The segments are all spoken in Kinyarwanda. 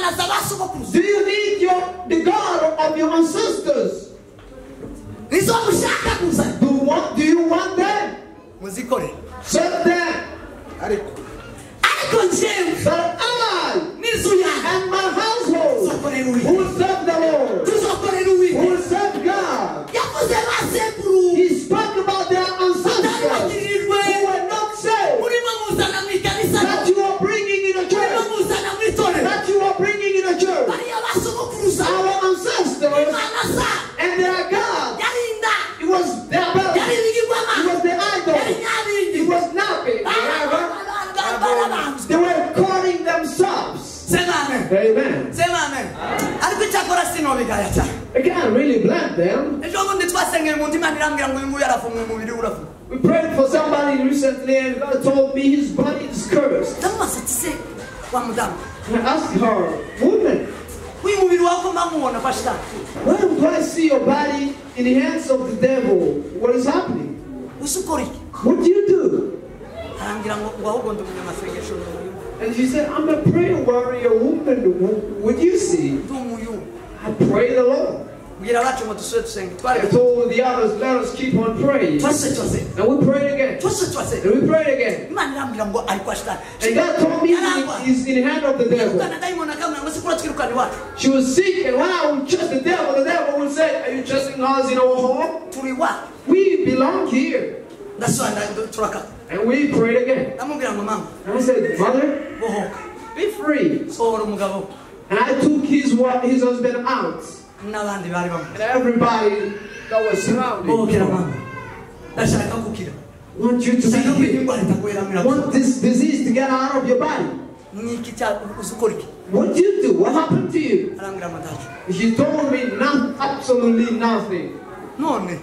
Imana za ba sogokuruza? Do you need the God of your ancestors? Nizo mushaka kuzana? Do you want them? Muzikore. Serve them. Ariko njyewe But I n'inzu yanjye and my household tuzokorera Uwiteka. will serve the Lord. Tuzokorera Uwiteka. Will serve God. Yavuze ba sekuru He spoke about their ancestors batari who bakirijwe were not saved, murimo muzana mu ikanisa, that you are bringing in a murimo church, muzana mu itorero, that you are bringing in a church. bariya ba sogokuruza Our ancestors Imana zabo and their God, yari inda, it was their yari belly, it ibigirwamana, was the yari idol, it nyabingi, was nothing. barabanzwe. They were calling themselves. Sema amen. Amen. Sema amen. Ariko icyakora sinobigaya cyane. I can't really blame them. Ejo bundi twasengeye mu Imana irambwira ngo uyu nguyu arafungwa, umubiri we urafungwa. We prayed for somebody recently and God told me his body is cursed. Ndamubaza ati se wa mudamu, And I asked her, woman, uyu mubiri wawe ko mba nkuwubona kwa shitani, why do I see your body in the hands of the devil? What is happening? uzi ukora iki? What do you do? Arambwira ngo ngo ahubwo ndi umunyamasengesho, ndi umuyumva. And she said, I'm a prayer warrior woman. What do you see? Ndi umuyumva. I pray the Lord. Mbwira abacu ngo dusubire dusenge. I Twari told the others, let us keep on praying. twese turasenga, And we prayed again. twese turasenga. And we prayed again. Imana irambwira ngo ari kwa shitani. And God told me Yarangwa. he's in the hand of the devil. Yirukana dayimoni akamubwira ngo sikura twirukana iwacu. She was sick, and when I would trust the devil would say, are you trusting us in our home? Turi iwacu. We belong here. Ndasubira turakata. And we prayed again. Ndamubwira ngo mama, And I said, mother, bohoka, be free. sohora umugabo And I took his husband out. n'abandi bari bamwe. And everybody that was surrounding. Bohokera mama, ndashaka gukira, Want you to ndashaka ko be iyi healed. ndwara itaguheramira. Want this disease to get out of your body. Niki cya uzi ukora iki? What do you do? What happened to you? Arambwira ngo ntacyo. She told me not, absolutely nothing. None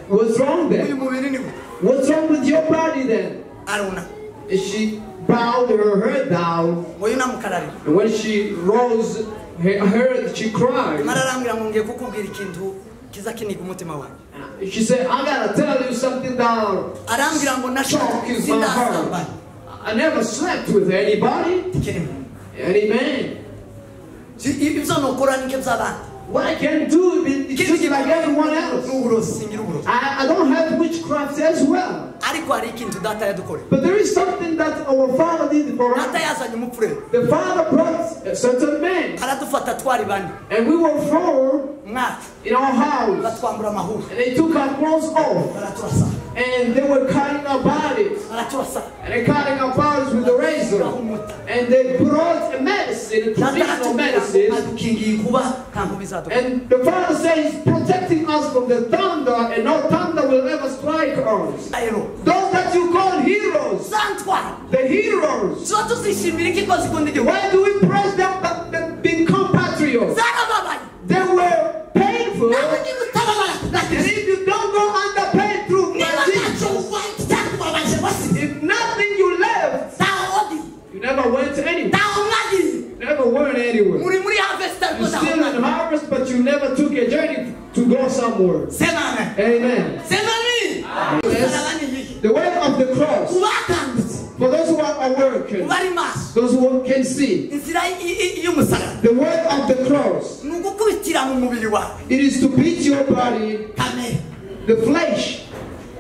What's wrong uyu then? mubiri ni we. What's wrong with your body then? Aruna And she bowed her head down. ngo yunamukararira. And when she rose her head, she cried. Mara arambwira ngo ngiye kukubwira ikintu kiza kiniga umutima wanjye. She said, I gotta tell you something that Arambwira ngo shock is my heart. sindasambana. I never slept with anybody, Kirimo any man. Ibyo nukora nibyo by'abandi. What I can do, it's just like everyone else. N'uburozi, singira uburozi. I don't have witchcraft as well. Ariko hari ikintu data yadukoreye. But there is something that our father did for Data us. yazanye umupfurere, The father brought a certain man, aradufata twari bane and we were four mwacu, in our house. batwambura amahuri, And they took our clothes off, baraturasa, and they were cutting our bodies. baraturasa, And they cutting our bodies with the razor. And they brought a medicine, a Data traditional aratubwira ngo medicine. adukingiye inkuba nta nkuba izaduka. And the father says he's protecting us from the thunder, and no thunder will ever strike us. Rero Those that you call heroes, zantwara the heroes, tuba tuzishimira iki ko zikunda igihugu? why do we praise them but they become patriots? Zarababaye. They were painful, Nawe niba utababara and if you don't go under pain through niba ntacyo Jesus, cyakubabaje wasize, if nothing you left, ntaho wagiye, you never went anywhere. ntaho mwagiye. You never went anywhere. Muri muri harvest ariko You're ntaho still in mwagiye. harvest, but you never took a journey to go somewhere. Sema amen. Amen. Sema amen. Umusaraba ni iki? The way of the cross, Kubakangutse, for those who are awakened, bari maso, those who can see, inzira y'umusaraba the way of the cross, ni ugukubitira mu mubiri wawe it is to beat your body, kamere. the flesh.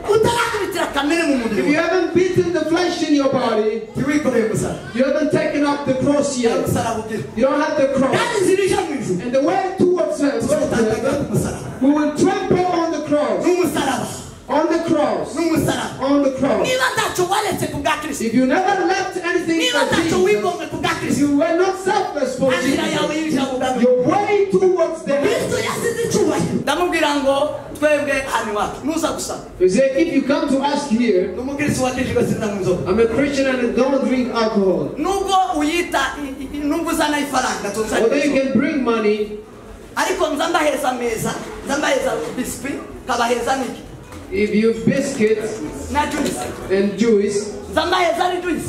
Utarakubitira kamere mu If mubiri you wawe, haven't beaten the flesh in your body, ntiwikoreye umusaraba. you haven't taken up the cross yet. Umusaraba ugira You don't have the cross. kandi inzira ija mu ijuru And the way towards heaven, tuzotandagira ku musaraba. we will trample on the cross, Ni umusaraba, on the cross, ni umusaraba. on the cross. Niba ntacyo waretse ku bwa Kristo, If you never left anything niba for ntacyo Jesus, wigomwe ku bwa if Kristo, you were not selfless for inzira yawe Jesus, yinjira mu bwami. your way towards the heaven. Kristo yasize icyubahiro. Ndamubwira ngo twebwe hano iwacu nuza gusaba, You say, if you come to us here, ni umukristo wakijijwe sinza mu nzoga. I'm a Christian and I don't drink alcohol. Nubwo uyita nubwo uzana ifaranga tuzana, Although you can bring money, ariko nza mbaheza meza, nza mbaheza biswi, nkabaheza n'iki if you biscuits na juice, and juice, nza mbaheza ni juice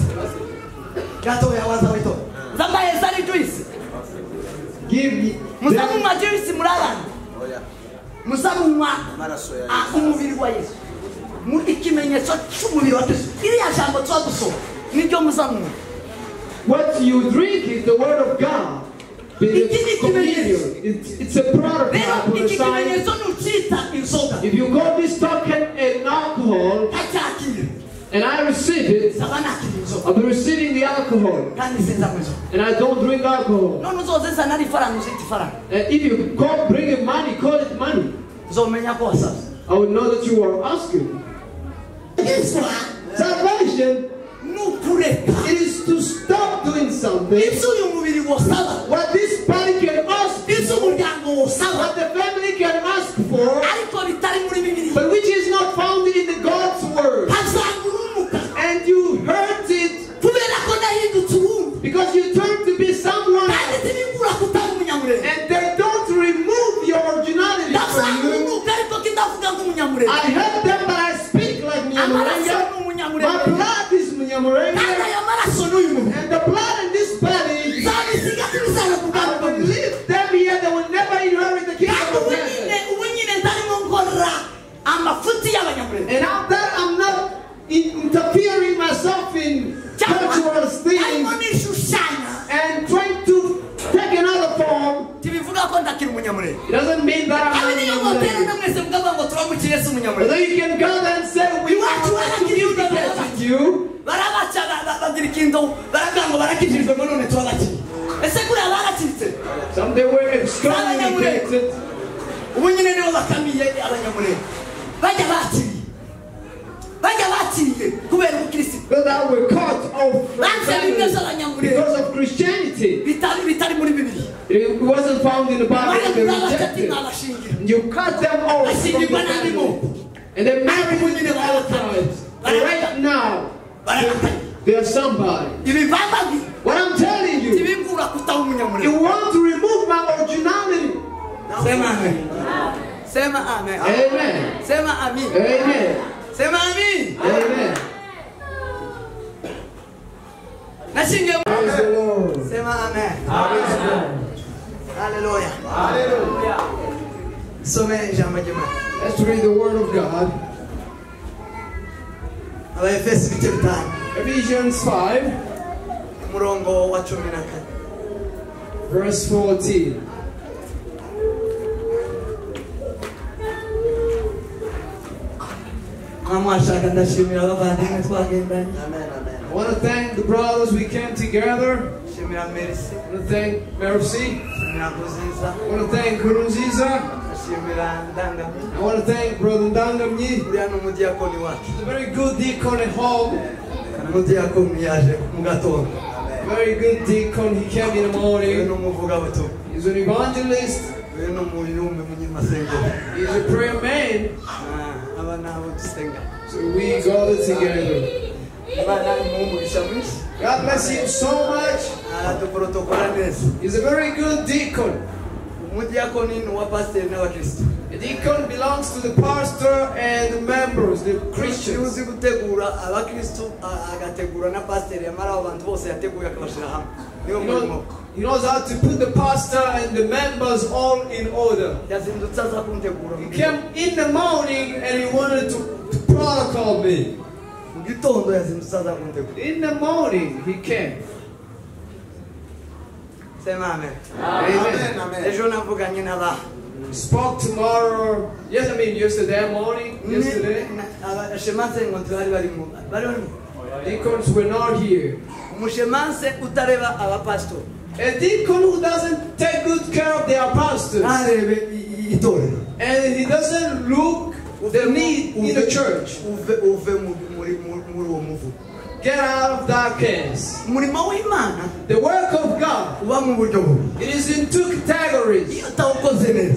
gatoya waza wito, nza mbaheza ni juice. Give Musa them munywa juice muri abantu, musa munywa umubiri wa Yesu, mu ikimenyetso cy'umubiri wa Kristo. Iriya jambo tuba dusoma niryo muza munywa. What you drink is the word of God. Be the communion. It's a prototype or a sign. If you call this token an alcohol, and I receive it, I'll be receiving the alcohol. And I don't drink alcohol. And if you call bring money, call it money. I will know that you are asking. Salvation, it is to stop doing something. What this body can ask for, what the family can ask for, but which is not found in the God's word. And you hurt it because you turn to be someone else. And they don't remove your originality from you. I help them, but I speak like Munyamulenge. My blood is Munyamulenge. And the blood in this body, I will leave them here. They will never inherit the kingdom of heaven. And after that, I'm not interfering myself in cultural things and trying to take another form. It doesn't mean that I'm not. Although you can gather and say we want to communicate with you. Some they were excommunicated. But that were cut off because of Christianity. It wasn't found in the Bible. They rejected. And you cut them off from the family. And they married into other tribes. Right now, they are somebody. What I'm telling you, you want to remove my originality. Amen. Amen. Amen. Praise the Lord. Amen. Hallelujah. Hallelujah. Let's read the word of God. Ephesians 5, verse 14. I want to thank the brothers we came together. I want to thank Mercy. I want to thank Kurunziza. I want to thank Brother Ndangamyi. He's a very good deacon at home. Very good deacon. He came in the morning. He's an evangelist. He's a prayer man. So we got it together. God bless him so much. He's a very good deacon. A deacon belongs to the pastor and the members, the Christians. He knows how to put the pastor and the members all in order. He came in the morning and he wanted to protocol me. In the morning he came. Amen. Amen. Spoke tomorrow. Yes, I mean yesterday morning. Yesterday. Deacons were not here. A deacon who doesn't take good care of their pastors, and he doesn't look the need in the church. Get out of that case. The work of God, it is in two categories.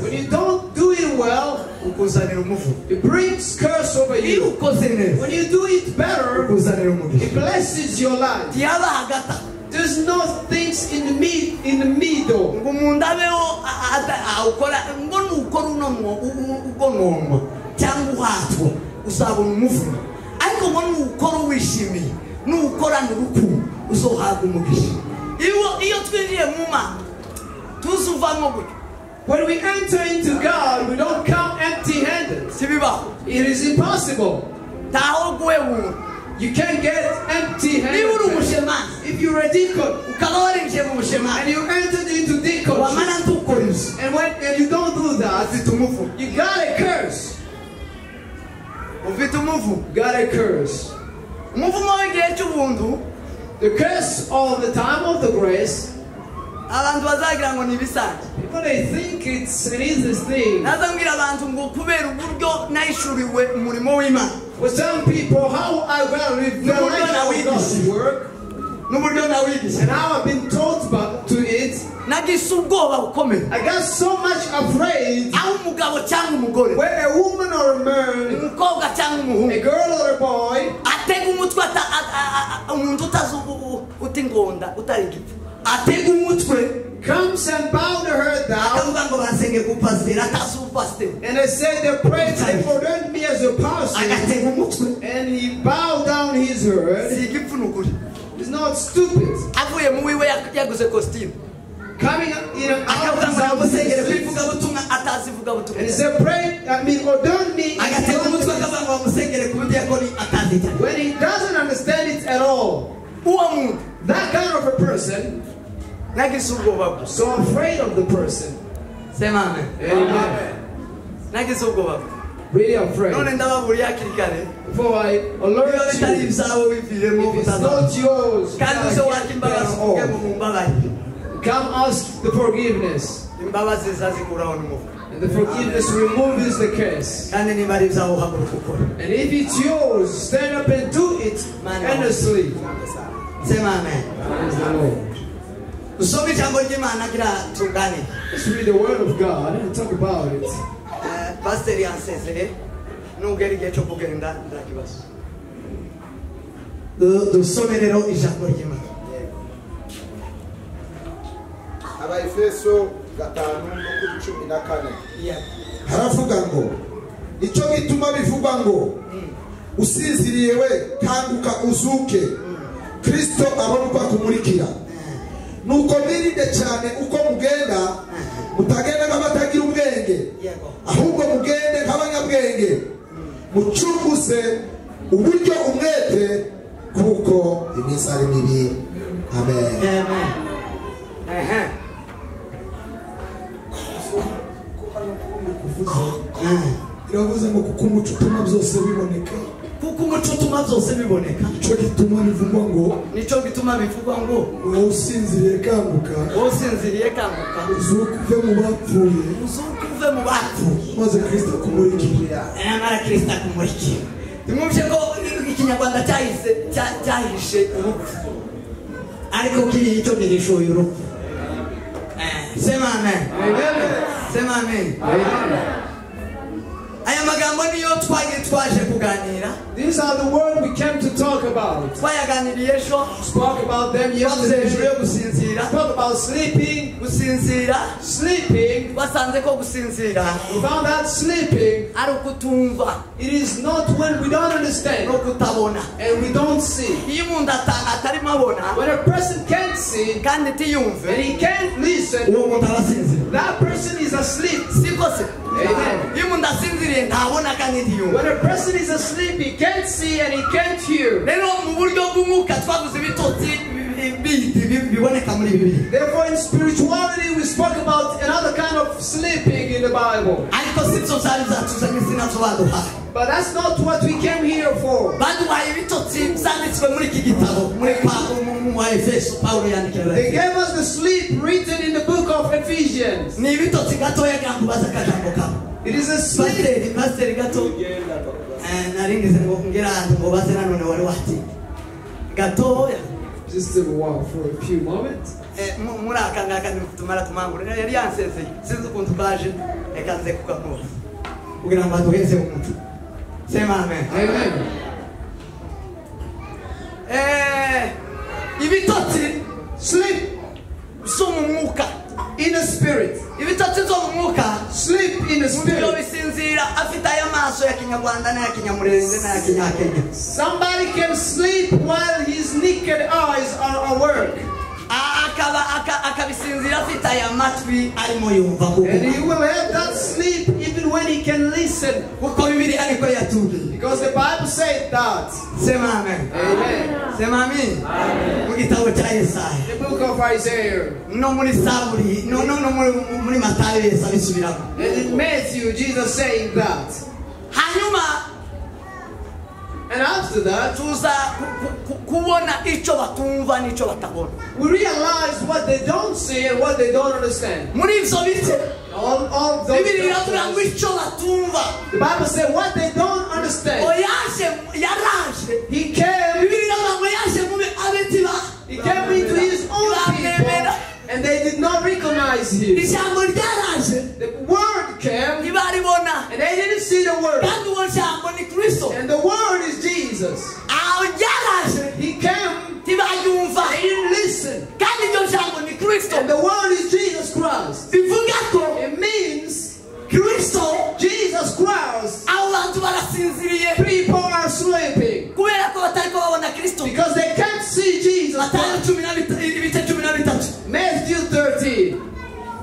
When you don't do it well, it brings curse over you. When you do it better, it blesses your life. There's no things in the middle. When we enter into God, we don't come empty-handed. It is impossible. You can't get empty-handed. If you're a deacon and you entered into deacon, gusa. And when and you don't do that, Ufite umuvumo. you got a curse. Ufite umuvumo. You got a curse. Umuvumo w'igihe cy'ubuntu. The curse of the time of the grace. Abantu bazagira ngo ni ibisanzwe. People, they think it's an easy thing. Naza mbwira abantu ngo kubera uburyo nahishuriwe umurimo w'Imana. For some people, how I got revelation of God's work, n'uburyo nawigisha, and how I've been taught to it, nagize ubwoba bukomeye. I got so much afraid. Aho umugabo cyangwa umugore, when a woman or a man, umukobwa cyangwa umuhungu, a girl or a boy, atega umutwe umuntu utazi uti ingonda utari igipfu, atega umutwe, comes and bow her head down, akavuga ngo basenge ku pasiteri atazi ubupasiteri, and they say they prayed, they ordained me as a pastor, agatega umutwe, and he bowed down his head. Si igipfu ni ukuri. He's not stupid. Avuye mu wiwe yaguze costume. Coming in out akavuga ngo of namusengere his kwivugabutumwa atazi ivugabutumwa. And he said, pray, I mean, ordain me. Agatega umutwe akavuga ngo bamusengere ku budiyakoni atazi cyane. When he doesn't understand it at all. Uwo muntu, that kind of a person, nagize ubwoba bwe. So afraid of the person. Sema amen. Amen. Nagize ubwoba bwe. Really afraid. None ndababuriye hakiri kare. Before I alert you, if it's not yours, kandi uze waka imbabazi uvuge ngo mumbabarire. Come ask the forgiveness. Imbabazi zazikuraho n'umuvumo. And the forgiveness removes the curse. Kandi niba ari ibyawe uhaguruka ukore. And if it's yours, stand up and do it earnestly. Sema amen. Praise the Lord. Usome ijambo ry'Imana kugira tungane. Let's read the word of God and talk about it. Pastor yansezeye nubwo ari igihe cyo kugenda ndakibazo. Dusome rero ijambo ry'Imana. Abaefeso 5:14. Haravuga ngo icyo gituma bivugwa ngo usinziriye we kanguka uzuke, Kristo abone uko akumurikira. Nuko mwirinde cyane uko mugenda, mutagenda nk'abatagira ubwenge, ahubwo mugende nk'abanyabwenge, mucunguze uburyo umwete, kuko iminsi ari mibi. Amen. Amen. Iravuze ngo kuko umuco utuma byose biboneka. Kuko umuco utuma byose biboneka. Nico gituma bivugwa ngo, nico gituma bivugwa ngo wowe usinziriye kanguka, wowe usinziriye kanguka, uzuke uve mu bapfuye, uzuke uve mu bapfuye, maze Kristo akumurikire. Nyamara Kristo akumurikire. Nimwumve ko ikinyarwanda cyahise cyahishe urupfu, ariko kiri icyo gihishuye urupfu. Sema amen. Sema amen. Aya magambo niyo twaje kuganira. These are the words we came to talk about. Twayaganiriye ejo. Spoke about them yesterday. Hejuru yo gusinzira. Spoke about sleeping. Gusinzira. Sleeping. Twasanze ko gusinzira. We found out sleeping ari ukutumva. It is not when we don't understand. No kutabona. And we don't see. Iyo umuntu atarimo abona. When a person can't see. Kandi tiyumve. And he can't listen. Uwo muntu aba asinziriye. That person is asleep. Siko se. Amen. Iyo umuntu asinziriye ntabona kandi ntiyumve. When a person is asleep, he can't see and he can't hear. Rero mu buryo bw'umwuka twavuze ibitotsi biboneka muri Bibiliya. Therefore, in spirituality, we spoke about another kind of sleeping in the Bible. Ariko si byo byari byatuzanye, si nabyo baduhaye. But that's not what we came here for. Baduhaye ibitotsi byanditswe muri iki gitabo, muri mu Efeso, Pawulo yandikira. They gave us the sleep written in the book of Ephesians. Ni ibitotsi gatoya kugira ngo ubaze akajambo kamwe. It is a sleep. Pasiteri gato. Naringize ngo ngera ahantu ngo baze nanone wari wati. Gatoya. Just a while for a few moments. Muri aka ngaka tumara tumangura yari yansezeye sinzi ukuntu baje reka nze kukamubaza kugira ngo aduheze umuco. Sema amen. Amen. Ibitotsi sleep zo mu mwuka. In the spirit. Ibitotsi zo mu mwuka. Sleep in the spirit. Umuntu bisinzira afite aya maso ya Kinyarwanda n'aya Kinyamurenge n'aya Kinyakenya. Somebody can sleep while his naked eyes are awake. Akabisinzira afite aya matwi arimo yumva kuko. And he will have that sleep even when he can listen. Kuko Bibiliya niko yatubwiye. Because the Bible said that. Sema amen. Amen. Sema amen. Mu gitabo cya Yesaya. The book of Isaiah. No muri Zaburi, no Muri Matayo Yesu abisubiramo. And in Matthew, Jesus saying that. Hanyuma And after that, tuza kubona icyo batumva n'icyo batabona. We realize what they don't see and what they don't understand. Muri ibyo bice, all of those Bibiliya iravuga ngo icyo batumva. The Bible said what they don't understand. Yaje, yaraje. He came. Bibiliya iravuga ngo yaje mu abetima. He came into his own people, and they did not recognize him. Ijambo ryaraje. The word came, ntibaribona. And they didn't see the word. Kandi uwo jambo ni Kristo. And the word is Jesus. Aho ryaraje. He came. Ntibayumva. They didn't listen. Kandi iryo jambo ni Kristo. And the word is Jesus Christ. Bivuga ko it means Kristo, Jesus Christ. Abo bantu barasinziriye. People are sleeping. Kubera ko batari ko babona Kristo. Because they can't see Jesus. Matayo ibice cumi na bitatu. Matthew 13.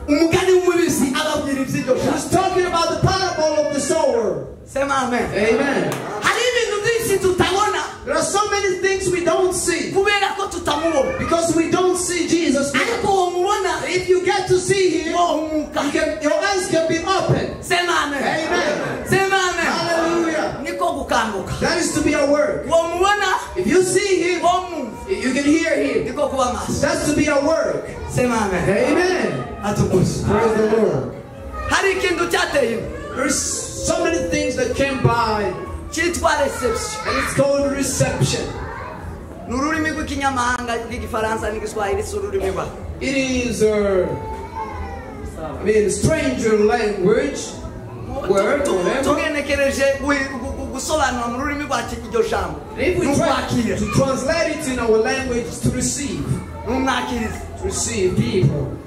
Umugani w'umubisi ababwira iby'iryo jambo. He's talking about the parable of the sower. Sema amen. Amen. Hari ibintu byinshi tutabona. There are so many things we don't see. Kubera ko tutamubona. Because we don't see Jesus. Ariko wamubona, if you get to see him, your eyes can be open. Sema amen. Amen. Sema amen. Hallelujah. Niko gukanguka. That is to be a work. Wamubona, if you see him, you can hear him. Niko kuba maso. That's to be a work. Sema amen. Amen. Atukuzwe. Praise the Lord. Hari ikintu cyateye. There's so many things that came by. Cyitwa reception. And it's called reception. Ni ururimi rw'ikinyamahanga rw'igifaransa n'igiswahili si ururimi rwa. It is a, I mean, stranger language. Word, whatever. Tugenekereje gusobanura mu rurimi rwacu iryo jambo. If we try to translate it in our language, to receive. N'umwakirizi. To receive people.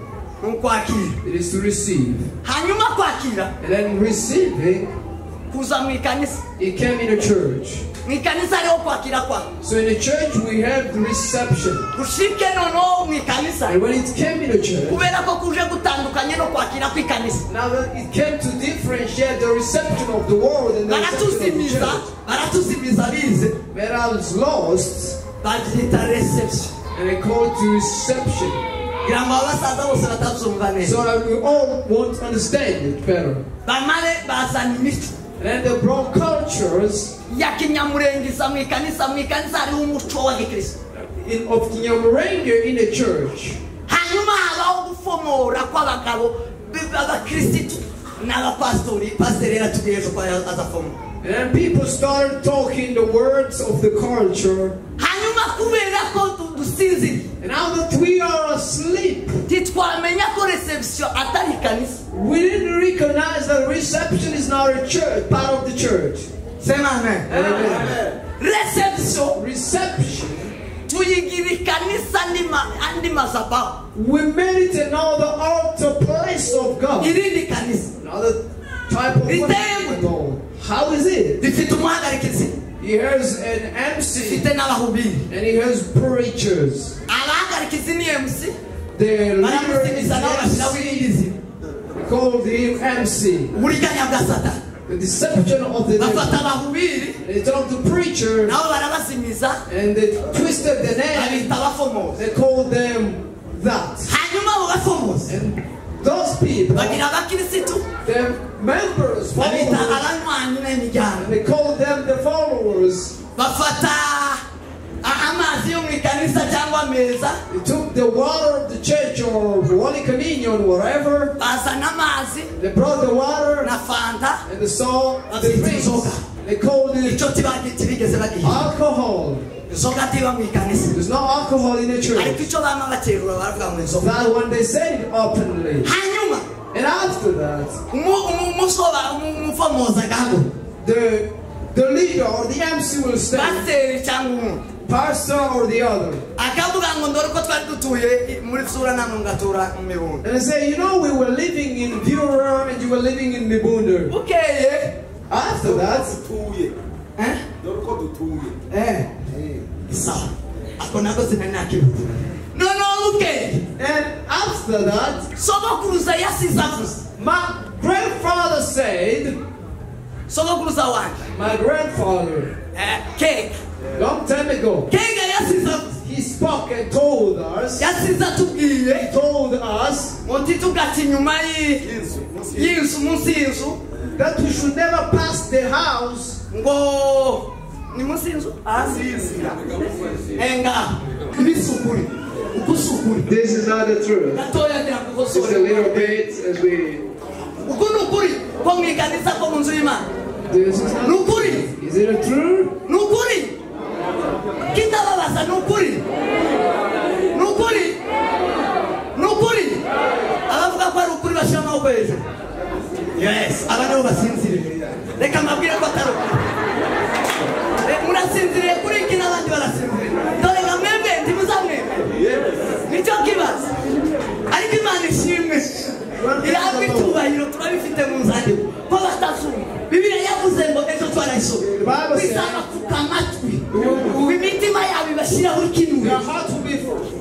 N'ukwakira. It is to receive. Hanyuma kwakira. And then receiving. Kuza mu ikanisa. It came in a church. Mu ikanisa hariho kwakira kwa. So in the church we have the reception. Gushike noneho mu ikanisa. And when it came in the church, kubera ko kuje gutandukanye no kwakira kw'ikanisa. Now that it came to differentiate the reception of the world and the reception of the church. Baratuzimiza bize. When I was lost, babyita reception. And they called to reception. Kugira ngo abasaza bose batabyumva neza. So that we all won't understand it better. Bamare bazana imico. And then they brought cultures ya kinyamurenge mu ikanisa, mu ikanisa hariho umuco wa gikristo. In of Kinyamurenge in the church. Hanyuma habaho gufomora kw'abagabo b'abakristo n'abapastori. Pastori yaratubwiye ko azafomora. And then people started talking the words of the culture. Hanyuma kubera ko dusinziriye. And now that we are asleep, ntitwamenya ko reception atari ikanisa. We didn't recognize that reception is not a church, part of the church. Sema amen. Amen. Reception. Reception. Tuyigira ikanisa andi mazabaho. We made it another altar place of God. Irindi kanisa. Another type of worship. How is it? Rifite umuhagarikizi. He has an MC. Rifite n'abahubiri. And he has preachers. Abahagarikizi ni MC. The leader is Baramusubiza nabo bashyiraho irindi MC. zina. Called him MC. Uburiganya bwa Satani. The deception of the devil. Bafata abahubiri. They told the preacher. Nabo barabazimiza. And they twisted the name. Babita abafomozi. They called them that. Hanyuma abo bafomozi. And those people, bagira abakirisitu. the members, Babita followers, abanywanyi n'imiryango. and they called them the followers. Bafata amazi yo mu ikanisa cyangwa ameza. They took the water of the church or Holy Communion, whatever. Bazana amazi. They brought the water na fanta. And they saw the Babyita drinks. inzoga. They called it Icyo ntibigeze bagiha. alcohol. Inzoga ntiba mu ikanisa. There's no alcohol in the church. Ariko icyo bama baterura baravuga ngo inzoga. That when they said it openly. Hanyuma. And after that, umufomoza agahaguruka. the leader or the MC will stand. Pasiteri cyangwa umuntu. Pastor or the other. Akavuga ngo ndore uko twari dutuye muri Sura namwe mugatura mu Mibunda. And they say, you know, we were living in Vura and you were living in Mibunda. Bukeye. After that, dutuye. Eh? Dore uko dutuye. Eh. Sawa. Ako nako sinari nakibuka. Noneho bukeye. And after that, sogokuruza yasize avuze. My grandfather said, Sogokuruza wanjye. My grandfather. Kega. Long time ago. Kega yasize avuze. He spoke and told us. Yasize atubwiye. He told us ngo ntitugace inyuma y'inzu munsi y'inzu, that we should never pass the house. Ngo ni munsi y'inzu enga ibisukuri ukusukuri. This is not the truth. Gatoya ngira ngo Just a little bit as we. Uku ni ukuri ko mu ikanisa ko mu nzu y'Imana. This is not. Ni ukuri. Is it a true? Ni ukuri. Kitababaza ni ukuri. Ni ukuri. Ni ukuri. Abavuga ko ari ukuri bashyira amaboko hejuru. Yes, aba nibo basinziriye. Reka mbabwire ko atari ukuri. Murasinziriye kuri iki n'abandi barasinziriye. Dore nga mwebwe ntimuzamwemera. Nicyo kibazo. Ariko Imana ishimwe. Ihabwa icyubahiro turabifite mu nzandiko ko batazumva. Bibiliya yavuze ngo ejo twarayisoma. Bizabapfuka amatwi. Imitima yabo ibashyiraho ikinure. Their heart will be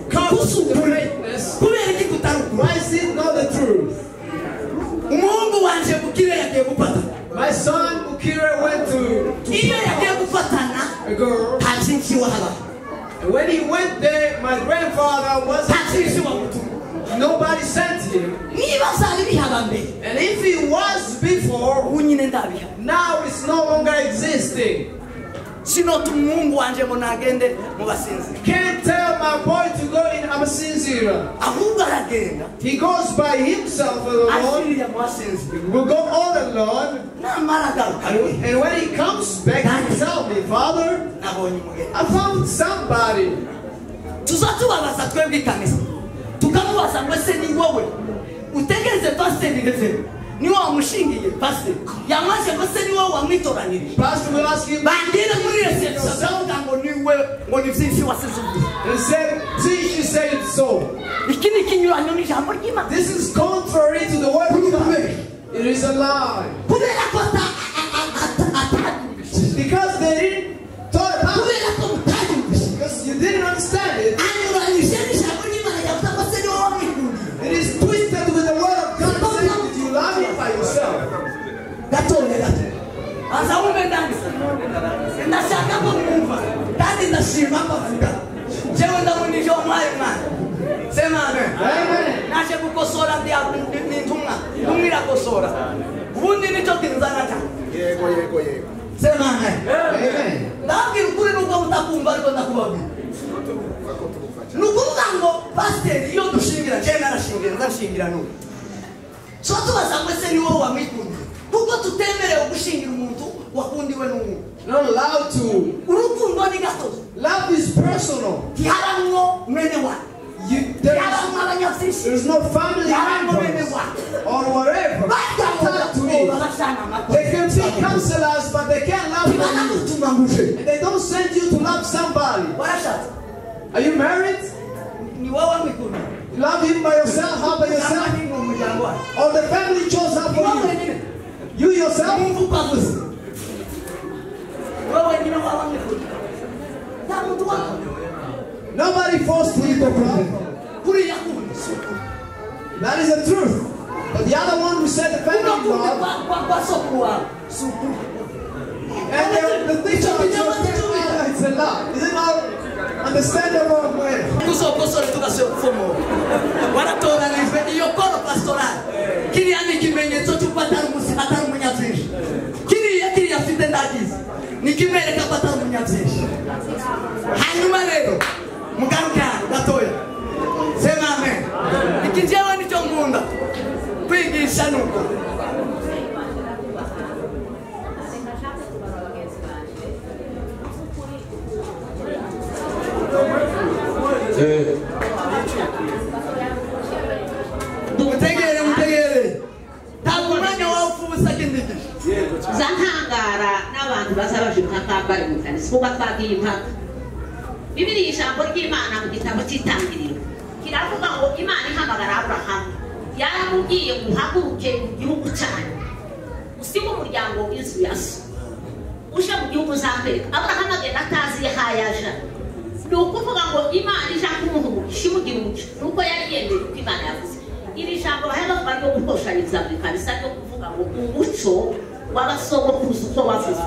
covered with greatness. Kubera iki kutari ukuri? Why is it not the truth? Umuhungu wanje Bukire yagiye gupatana. My son Bukire went to iyo yagiye gufatana a girl. Nta byinshi wahaba. And when he went there, my grandfather wasn't. Nta byinshi wamutuma. Nobody sent him. Niba zari bihaba mbere. And if he was before, ubu nyine ndabiha. Now it's no longer existing. Sinota umuhungu wanje ngo nagende mu basinzira. Can't tell my boy to go in Abasinzira. Ahubwo aragenda. He goes by himself alone. Asiriya mu basinzira. He will go all alone. Namara agaruka. And when he comes back, he tell me, Father, nabonye umugeni. I found somebody. Tuzatubabaza twebwe ikanisa. Tukamubaza ngo ese ni wowe utegereze pasiteri ndetse ni wowe wamushingiye pasiteri yamaze ngo se ni wowe wamwitoranirije. Pastor will ask him. Bandire muri reception bavuga ngo ni we ngo ni byinshi wasize uvuze. And said, see, she said it so. Iki ni ikinyuranyo n'ijambo ry'Imana. This is contrary to the word of God. It is a lie. Kubera ko atabyumvise. Because they didn't talk about it. Kubera ko mutabyumvise. Because you didn't understand it. Anyuranyije n'ijambo ry'Imana yavuze ngo se ni wowe wamwikundiye. It is twisted with the word of God saying that you love him by yourself. Gatoya gato. Aza wumve ndangisa. Ndashaka ko mwumva kandi ndashima ko avuga. Jewe ndabona ivyo wamuhaye mwana. Sema amen. Amen. Naje gukosora ndi intumwa. Intumwa irakosora. Ubundi nicyo kinzana cyane. Yego yego yego. Sema amen. Amen. Ndabwira ukuri nubwo mutakumva ariko ndakubabwira. Ni ukuvuga ngo pasiteri iyo dushingira jewe narashingira nzashingira n'ubu. So tubaza ngo ese ni wowe wamwikundiye. Kuko tutemerewe gushingira umuntu wakundiwe n'umuntu. Not allowed to. Urukundo ni gatozi. Love is personal. Ntiharamwo mwene wawe. There is no family members or whatever. To me. They can be counselors, but they can't love you. And they don't send you to love somebody. Are you married? You love him by yourself, her by yourself, or the family chose her for you. You yourself. Nobody forced you to love. That is the truth. But the other one who said the family love, and the thing of it's a lie. Is it not understandable? Waratoranijwe iyo koro pastoral. Kiriya ni ikimenyetso cy'uko atari umunyabyinshi. Kiriya afite ndagize ni kimwereka ko atari umunyabyinshi. Hanyuma rero mugaruke hano gatoya. Sema amen. Iki njyewe nicyo nkunda kwigisha nuko mutegere ntabwo umwanya wawe upfa ubusa kindigisha. Za ntangara n'abantu baza baje impaka bari mu kanisa kuba twagiye impaka. Bibiliya ijambo ry'Imana mu gitabo cy'Itangiriro kiravuga ngo Imana ihamagara Aburahamu yaramubwiye ngo uhaguruke mu gihugu cyanyu usige umuryango w'inzu ya so uje mu gihugu uzakwereka. Aburahamu agenda atazi aho yaja. Ni ukuvuga ngo Imana ija kumuha umugisha imugira umugisha nuko yari yemeye uko Imana yavuze. Iri jambo bahera bavuga ryo gukoshanyiriza mu kanisa ryo kuvuga ngo umuco w'abasogokuruza uko wavuze.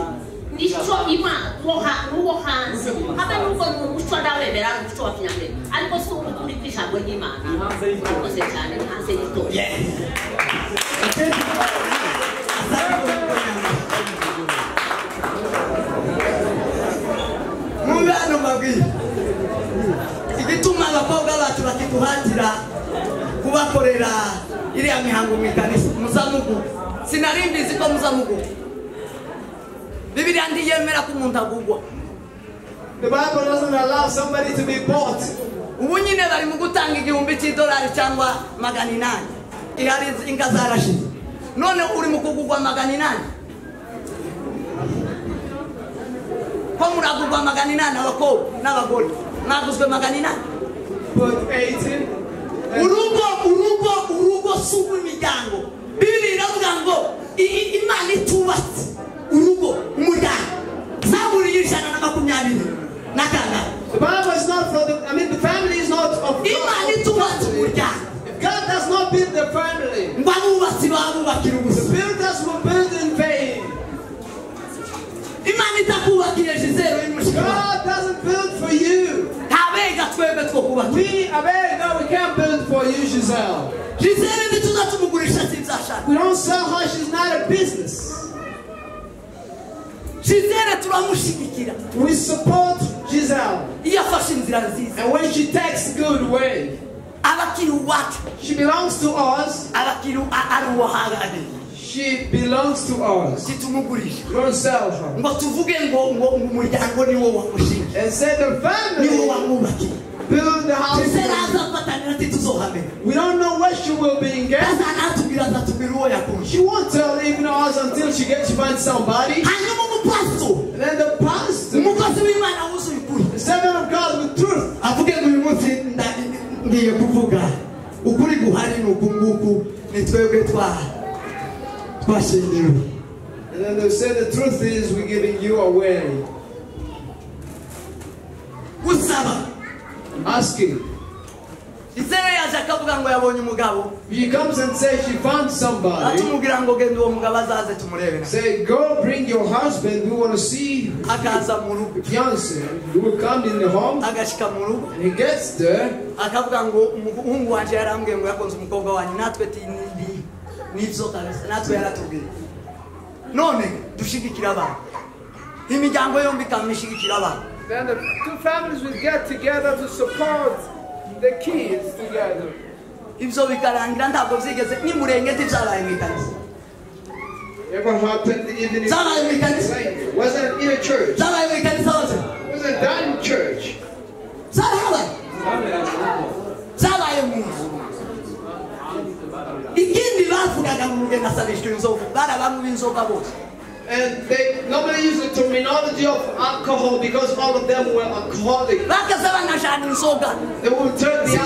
Nicyo Imana n'uwo hanze habe n'ubwo ni umuco ndawemera ari umuco wa kinyambere ariko si ukuri kw'ijambo ry'Imana. Murakoze cyane, ni hanze y'itorero. Mwumve hano mbabwire igituma abakobwa bacu bakituhatira kubakorera iriya mihango mu ikanisa. Muzamugu sinari mbizi ko muzamugu. Bibiliya ntiyemera ko umuntu agugwa. The Bible doesn't allow somebody to be bought. Ubu nyine bari mu gutanga $1000 cyangwa 800. Ihari inka zarashize. None uri mu kugugwa 800. Ko muragugwa 800 abakobwa n'abagore. Mwaguzwe 800. But 18. Urugo si urw'imiryango. Bibiliya iravuga ngo Imana itubatse urugo umuryango. Zaburi 125. The Bible is not for the, I mean, the family is not of God. Imana itubatse umuryango. If God does not build the family, ngo abubatsi babubakira ubusa. The builders will build in vain. Imana itakubakiye Gisele y'umushikama. God doesn't build for you. Ntabega twebwe two kubaka. We abega, we can't build for you, Gisele. Gisele ntituzatumugurisha sinzashaka. We don't sell her, she's not a business. Gisele turamushigikira. We support Gisele. Iyo afashe inzira nziza. And when she takes good way, abakiri uwacu. She belongs to us. Abakiri ari uwahagarariye. She belongs to us. Titumugurisha. We don't sell her. Ngo tuvuge ngo umuryango ni wo wamushinze. And say the family ni wo wamwubakiye. Build the house. Gisele azafatanira ntituzohamenya. We don't know where she will be engaged. Azanatubwira azatubwira uwo yakunze. She won't tell even us until she finds somebody. Hanyuma umupastor. And then the pastor. Umukozi w'Imana wuzuye ukuri. The servant of God with truth. Avuge ngo uyu munsi ngiye kuvuga ukuri guhari ni uku nguku ni twebwe twashyingiwe. And then they say the truth is we're giving you away. Gusaba. Asking. Gisele yaje akavuga ngo yabonye umugabo. She comes and says she found somebody. Atumubwira ngo genda uwo mugabo azaze tumurebe. Say go bring your husband, we want to see. Akaza mu rugo. Fiance, he will come in the home. Agashika mu rugo. And he gets there. Akavuga ngo umuhungu wanje yarambwiye ngo yakunze umukobwa wanyu natwe nibyo kabisa natwe yaratubwiye. None dushigikira abana. Imiryango yombi ikamishigikira abana. Then the two families will get together to support the kids together. Ibyo bikarangira ntabwo byigeze n'imurenge ntibyabaye mu ikanisa. Ever happened even in Byabaye mu ikanisa. Wasn't in a church. Byabaye mu ikanisa hose. Wasn't done in church. Byarabaye. Byabaye mu nzu. Ikindi bavugaga mu rugendo asabishwa inzoga barabanywa inzoga bose. And they normally use the terminology of alcohol because all of them were alcoholic. Bakaza banajana inzoga. They will turn the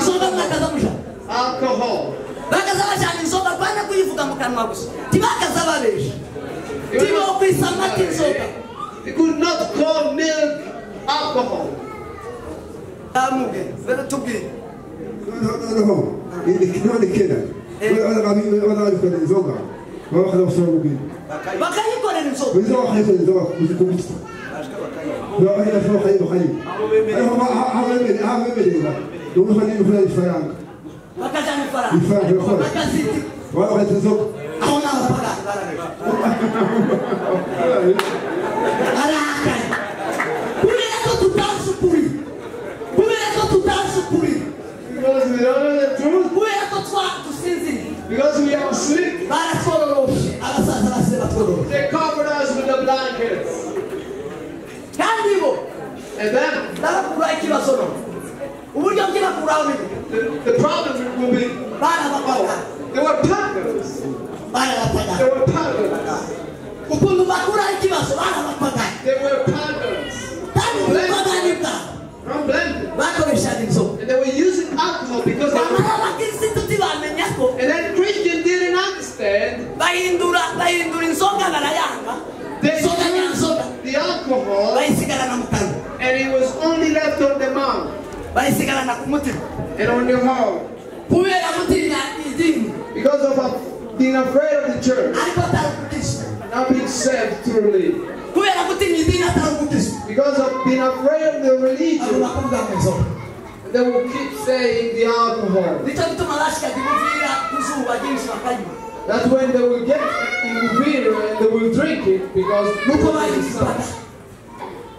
alcohol. Bakaza bajana inzoga bana kuyivuga mu kanwa gusa. Tibakaza babesha. Tibokwisa amata inzoga. They could not call milk alcohol. Amuge, bero tubwire. No. Inzoga. Bakayikorera inzoga. Bakajana ifaranga. Bakaziti. Aho n'abapagani barareba. Arakaye. Kubera ko tutazi ukuri. Kubera ko tutazi ukuri. Because we don't know the truth. Kubera ko dusinziriye. Because we are asleep. Baratwororoshe. Abasaza base batwororoshe. They covered us with the blankets. Kandi bo. And then ndabakuraho ikibazo none. Uburyo bw'ibakuraho ni the problem will be barabapagani. They were pagans. Barabapagani. They were pagans. Ukuntu bakuraho ikibazo barabapagani. They were pagans. Kandi ubupagani bwabo. From blended. Bakoreshaga inzoga. And they were using alcohol because they were. Abakirisitu ntibamenya ko. And then Christian didn't understand. Bahindura inzoga barayanga. They Inzoga nyanzoga. the alcohol. Bayisigarana mu kanwa. And it was only left on the mouth. Bayisigarana ku mutima. And on the heart. Kubera gutinya idini. Because of being afraid of the church. Ariko atari ukukizwa. Not being saved truly. Kubera gutinya idini atari ugukizwa. Because of being afraid of the Abo religion, bakuvuga ngo inzoga. they will keep saying the alcohol. Nicyo gituma bashikaga i Buvira ku zuba ryinshi bakanywa. That's when they will get in Uvira and they will drink it because Nuko the bayivugaga.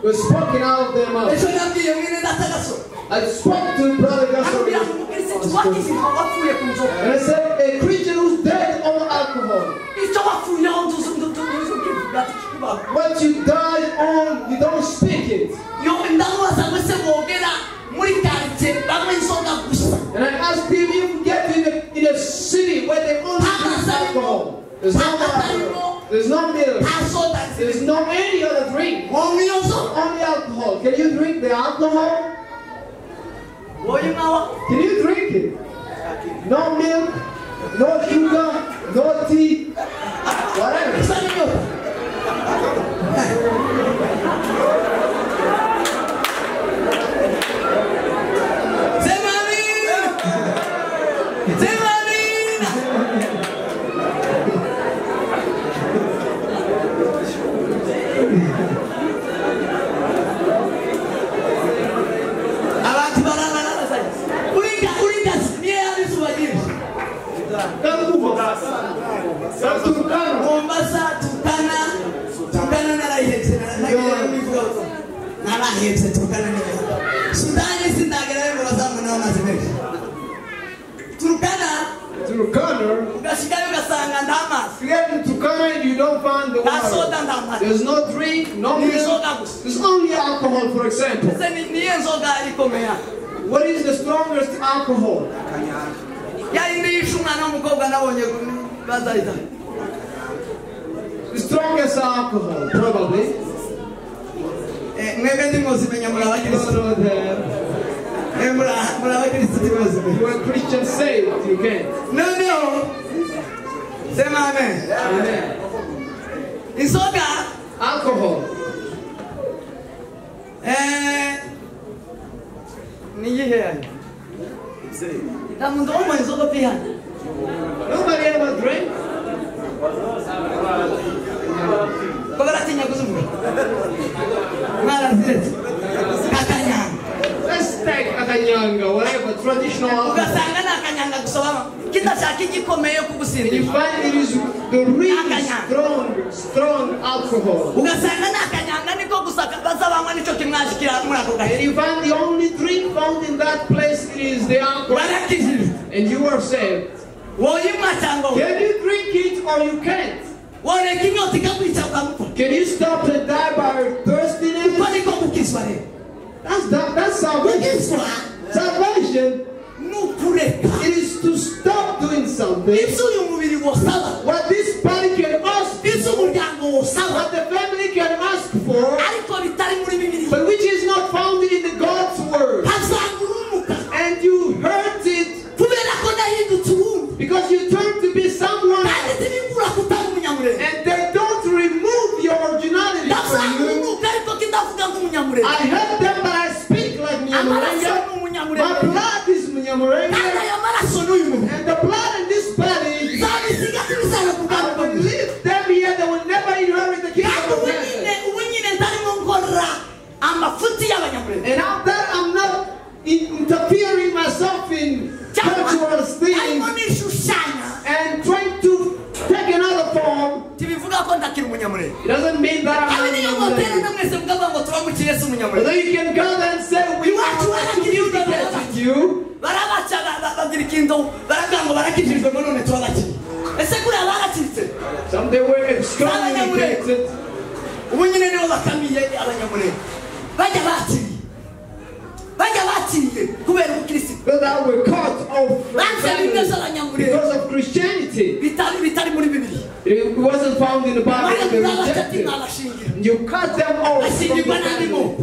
was spoken out of their mouth. Ejo nabwiye mwene data Gasore. I spoke to Brother Aramubwira Gasore ngo umukirisitu wakijijwe wapfuye ku nzoga. and I said, a Christian who's dead on alcohol, Icyo wapfuyeho ntuzi ukivuga kikubaho. what you died on, you don't speak it. Yo ndamubaza ngo ese bogera muri karitsiye banywa inzoga gusa. And I asked him if you get in a city where they only drink alcohol. There's no water, there's no milk, Nta soda there's zirimo. no any other drink, Wonywa iyo nzoga. only alcohol. Can you drink the alcohol? Woyinywa Can you drink it? No milk, no sugar, no tea, whatever. Gusa n'inyota. Sema amina. Sema amina. Abantu bararara zayi. Urinda niye yari izuba ryinshi. Mombasa, Turkana, Turkana narayihebye, narahebye Turkana n'ibihugu. Sudani sindagerayo ngo bazamuneho amazi menshi. Turkana, Turkana, ugashikayo ugasanga nta mazi. you get to Turkana and you don't find the Nta soda water. nta mata. There's no drink, no Ni milk. inzoga gusa. There's only alcohol, for example. Ese niyo nzoga ikomeye hano. What is the strongest alcohol? Ya yindi yishe umwana w'umukobwa nabonye bazahita. The strongest alcohol, probably. Mwebwe ndimuzimenya muri You abakirisitu. don't know that. Muri abakirisitu ndimuzimenya. You are Christian saved, you can't. Noneho sema amen. Amen. Inzoga Alcohol. ni iyihe yayo? Nta muntu unywa inzoga pe hano. Nobody ever drank. Ko baratinya kuzivuga. Mwaraziretse. Akanyanga. Let's take akanyanga, whatever, traditional alcohol. Ugasanga ni akanyanga gusa baba kidashaka igikomeye And you kugusindisha. find it is the really strong alcohol. Ugasanga ni akanyanga niko gusa baza banywa nicyo kimwashikira muri ako gace. And you find the only drink found in that place is the alcohol. Warakijijwe. And you are saved. Woyinywa cyangwa wowe. Can you drink it or you can't? Woreka inyota ikakwica ukamupfa. Can you stop and die by Uko thirstiness? niko gukizwa rero. That's salvation. Gukizwa Salvation, ni ukureka it is to stop doing something. ibyo uyu mubiri wosaba, What this body can ask, ibyo umuryango wosaba, what the family can ask for, ariko bitari muri Bibiliya. but which is not found in the God's word. Hazanga urumuka And you hurt it kubera ko nahindutse uwundi. because you turn to be someone Kandi ntibikura kutaba umunyamurenge. and they don't remove your originality from Ndasanga you. urumuka ariko kindavuga nk'umunyamurenge. I help them, but I speak like Amaraso Munyamurenge. ni My umunyamurenge. blood is Munyamurenge. Kandi aya maraso ni uyu mubiri. And the blood in this body, Nzabisiga tubizana ku I bwami will bw'Imana. leave them here. They will never inherit the kingdom Kandi of ubu heaven. nyine ubu nyine ndarimo nkora amafuti y'abanyamurenge. And after I'm not interfering myself in cultural things Arimo nishushanya. and trying to take another form. Tibivuga ko ndakiri umunyamurenge. It doesn't mean that Habe I'm niyo not motera Munyamurenge. na mwese mukavuga ngo turamukiye si But umunyamurenge. then you can gather and say, we want to communicate with you. Barabaca bagira ikintu baravuga ngo barakijijwe ngo none turabakiye. Ese kuriya baracitse? Some they were excommunicated. Ubu nyine nibo bakamiye abanyamurenge. Bajya bakiriye. Bajya bakiriye kubera ubukirisitu. But that were cut off from Banze bimwe family z'abanyamurenge. because of Christianity. Bitari muri Bibiliya. It wasn't found in the Bible. They Baravuga bati rejected. mwabashingira. You cut them off from the Bashyingirwa n'andi family. moko.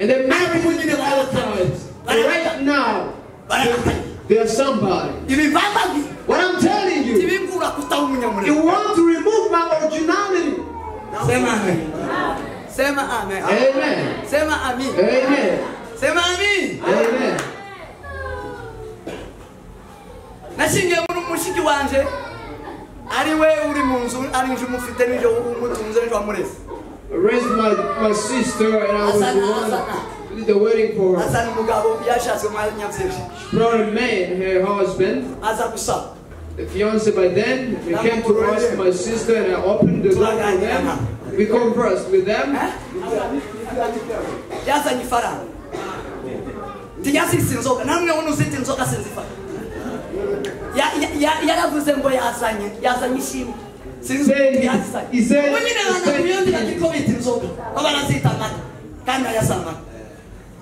And they married with other tribes. Right now, Barabakanye. they are somebody. Ibi bambabwiye What I'm telling you, ntibingura kutaba umunyamurenge. you want to remove my originality. Sema amen. Sema amen. Amen. Sema amin. Amen. Sema amin. Amen. Nashingiye muri mushiki wanje ari we uri mu nzu ari nje umufite n'ibyo umutunze n'ibyo wamureze. I raised my sister and I was the one who did the wedding for her. She brought a man, her husband, the fiance by then. They came to ask my sister and I opened the door for them. We conversed with them. He said,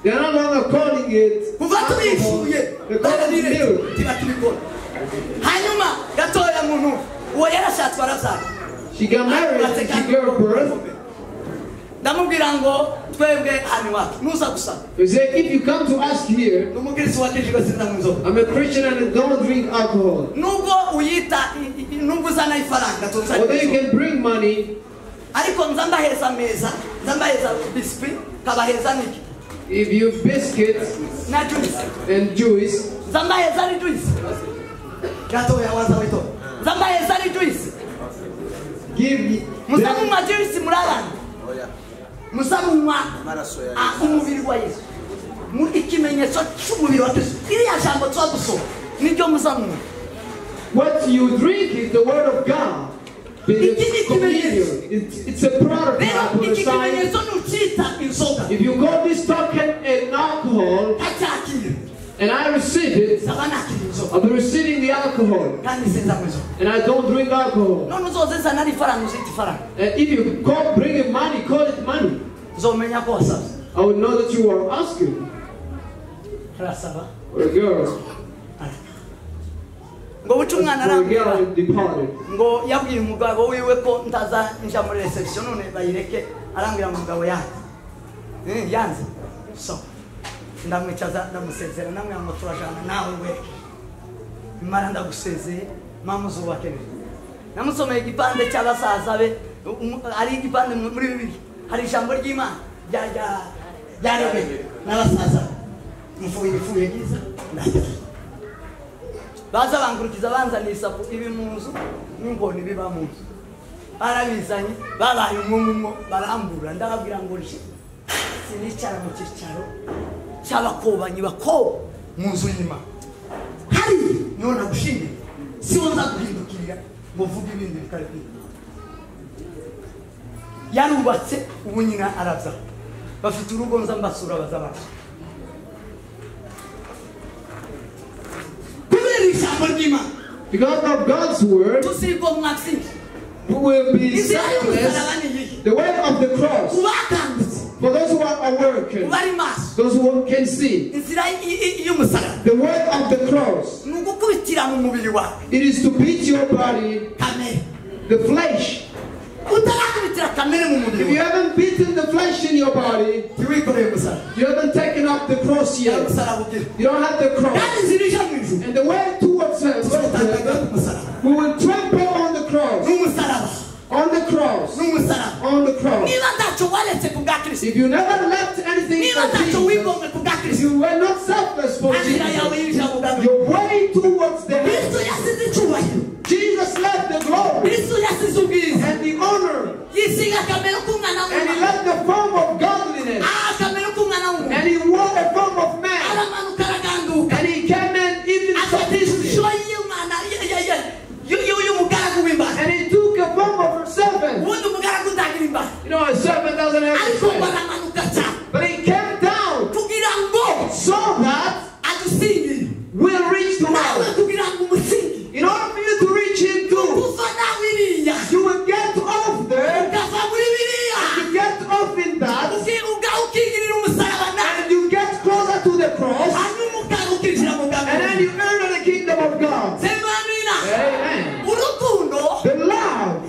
they are no longer calling it alcohol. They call it milk. She got married and she gave birth. He said, if you come to us here, I'm a Christian and I don't drink alcohol. Although you can bring money, if you biscuits and juice, give them. What you drink is the word of God. It's a product. If you call this token an alcohol, and I receive it, I'll be receiving the alcohol. And I don't drink alcohol. And if you call bring it money, call it money. I will know that you are asking. For a girl. For a girl departed. Ndamwicaza ndamusezera namwe ngo turajana nawe we imara ndagusezeye mama uzubake namusomeye igipande cy'abasaza be ari igipande muri bibiri hari ijambo ry'Imana rya n'abasaza mufuye ifuye giza baza bangurukiza banzaniye isapu ibi mu nzu n'inkoni biba mu nzu barabizanye babaye umwe barambura ndababwira ngo nje sinicara mu cyicaro cy'abakobanyi bako mu nzu y'Imana hari niho nagushimye siwo nzaguhindukirira ngo mvuge ibindi bitari byiza yarubatse ubu nyina araza bafite urugo nza mbasura baza bacu kubera ijambo ry'Imana. Because of God's word, we will be selfless. The way of the cross. For those who are awakened, those who can see, the word of the cross, it is to beat your body, the flesh. If you haven't beaten the flesh in your body, you haven't taken up the cross yet. You don't have the cross. And the way towards heaven, we will trample on the cross. On the cross. On the cross. If you never left anything for Jesus, if you were not selfless for Jesus, your way towards the heaven, Jesus left the glory and the honor, and he left the form of godliness, and he wore a form of man, and he came and even submitted, and he took a form of a servant. You know, a servant doesn't have a strength, but he came down so that we'll reach the world. In order for you to reach him too, you will get off there, you get off in that, and you get closer to the cross, and then you enter the kingdom of God. Amen. The love,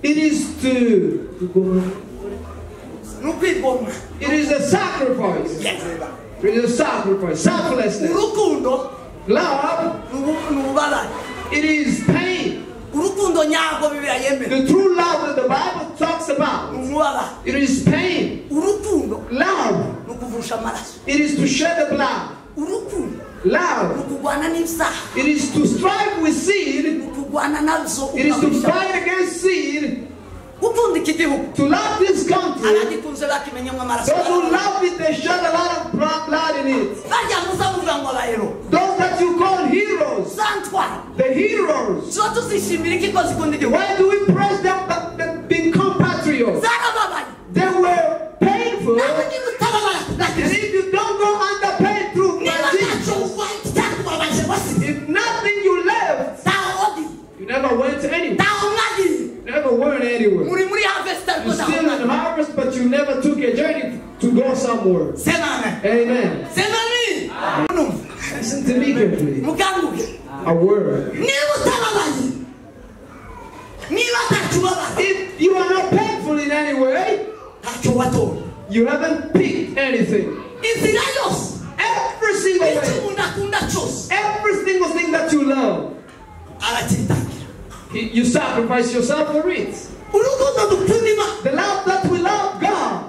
it is to, it is a sacrifice. It is a sacrifice, selflessness. Love, it is pain. The true love that the Bible talks about, it is pain. Love, it is to shed the blood. Love, it is to strive with sin. It is to fight against sin. Gukunda iki gihugu. To love this country. Abagikunze bakimenyemo amaraso. Those who love it, they shed a lot of blood in it. Barya muzavuga ngo abayero. Those that you call heroes. Zantwara. The heroes. Tuba tuzishimira iki ko zikunda igihugu. Why do we praise them but become patriots? Zarababaye. They were painful. Nawe niba utababara And if you don't go under pain through Jesus, if nothing you left, you never went anywhere. You never went anywhere. You're still in harvest, but you never took a journey to go somewhere. Amen. Listen to me carefully. A word. If you are not painful in any way, you haven't picked anything. Every single way, every single thing that you love, you sacrifice yourself for it. The love that we love God,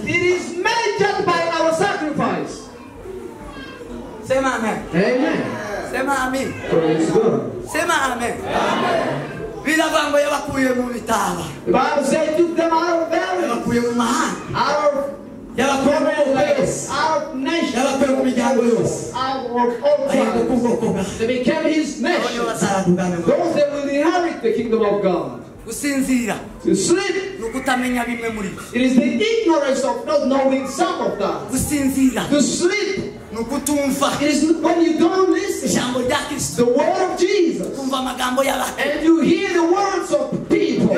it is measured by our sacrifice. Amen. Amen. Praise God. Amen. The Bible says, took them out of valleys, out of place, out of nations, out of all tribes. They became his nation. Those that will inherit the kingdom of God. To sleep, it is the ignorance of not knowing some of that. To sleep, it is when you don't listen the word of Jesus and you hear the words of people.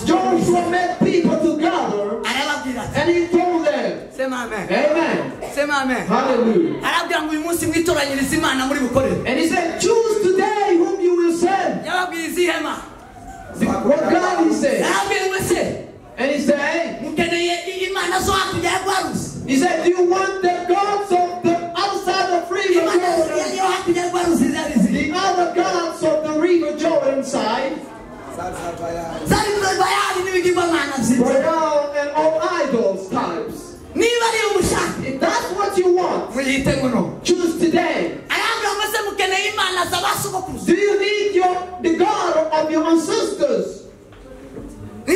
Joshua met people together and he told them, Amen. Amen. Hallelujah. And he said, choose today whom you will serve. What God he said. And he said, he said, do you want the gods of the outside of river Jordan? The other gods of the river Jordan side? Baal and all idols types. If that's what you want, choose today. Do you need the God of your ancestors? Do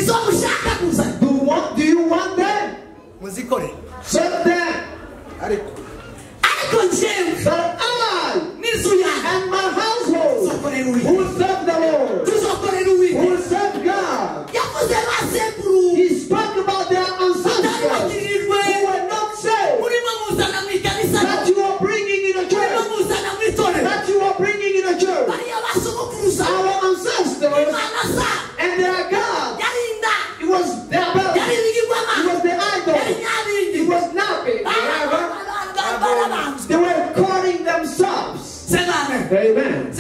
you want them? Serve them. But I and my household will serve the Lord, who will serve God. He spoke about their ancestors who were not saved, that you are bringing in a church, that you are bringing in a church. Our ancestors and their God, it was their belly, it was the idol, it was nothing. They were calling themselves. Amen.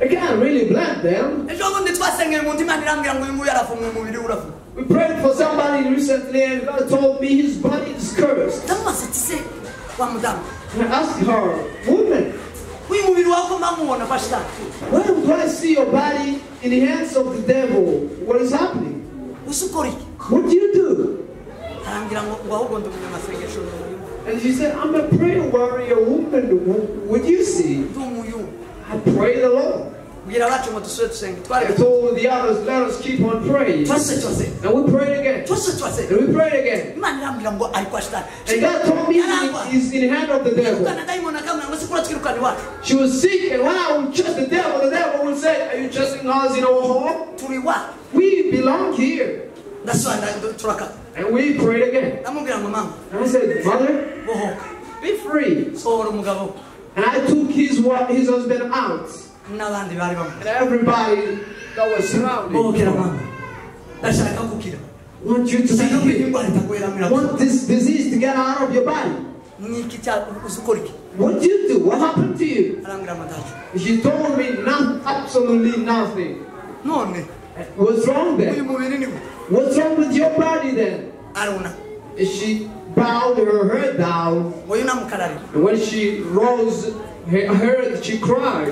I can't really blame them. We prayed for somebody recently and God told me his body is cursed. And I asked her, woman, why do I see your body in the hands of the devil? What is happening? What do you do? And she said, I'm a prayer warrior woman. What do you see? I pray the Lord. I told the others, let us keep on praying. And we prayed again. And we prayed again. And God told me he's in the hand of the devil. She was sick, and when I would trust the devil would say, are you trusting us in our home? We belong here. And we prayed again. And I said, mother, be free. And I took his husband out. And everybody that was surrounding. Want you to be healed. Want this disease to get out of your body. What do you do? What happened to you? She told me absolutely nothing. What's wrong then? What's wrong with your body then? And she bowed her head down. And when she rose her head, she cried.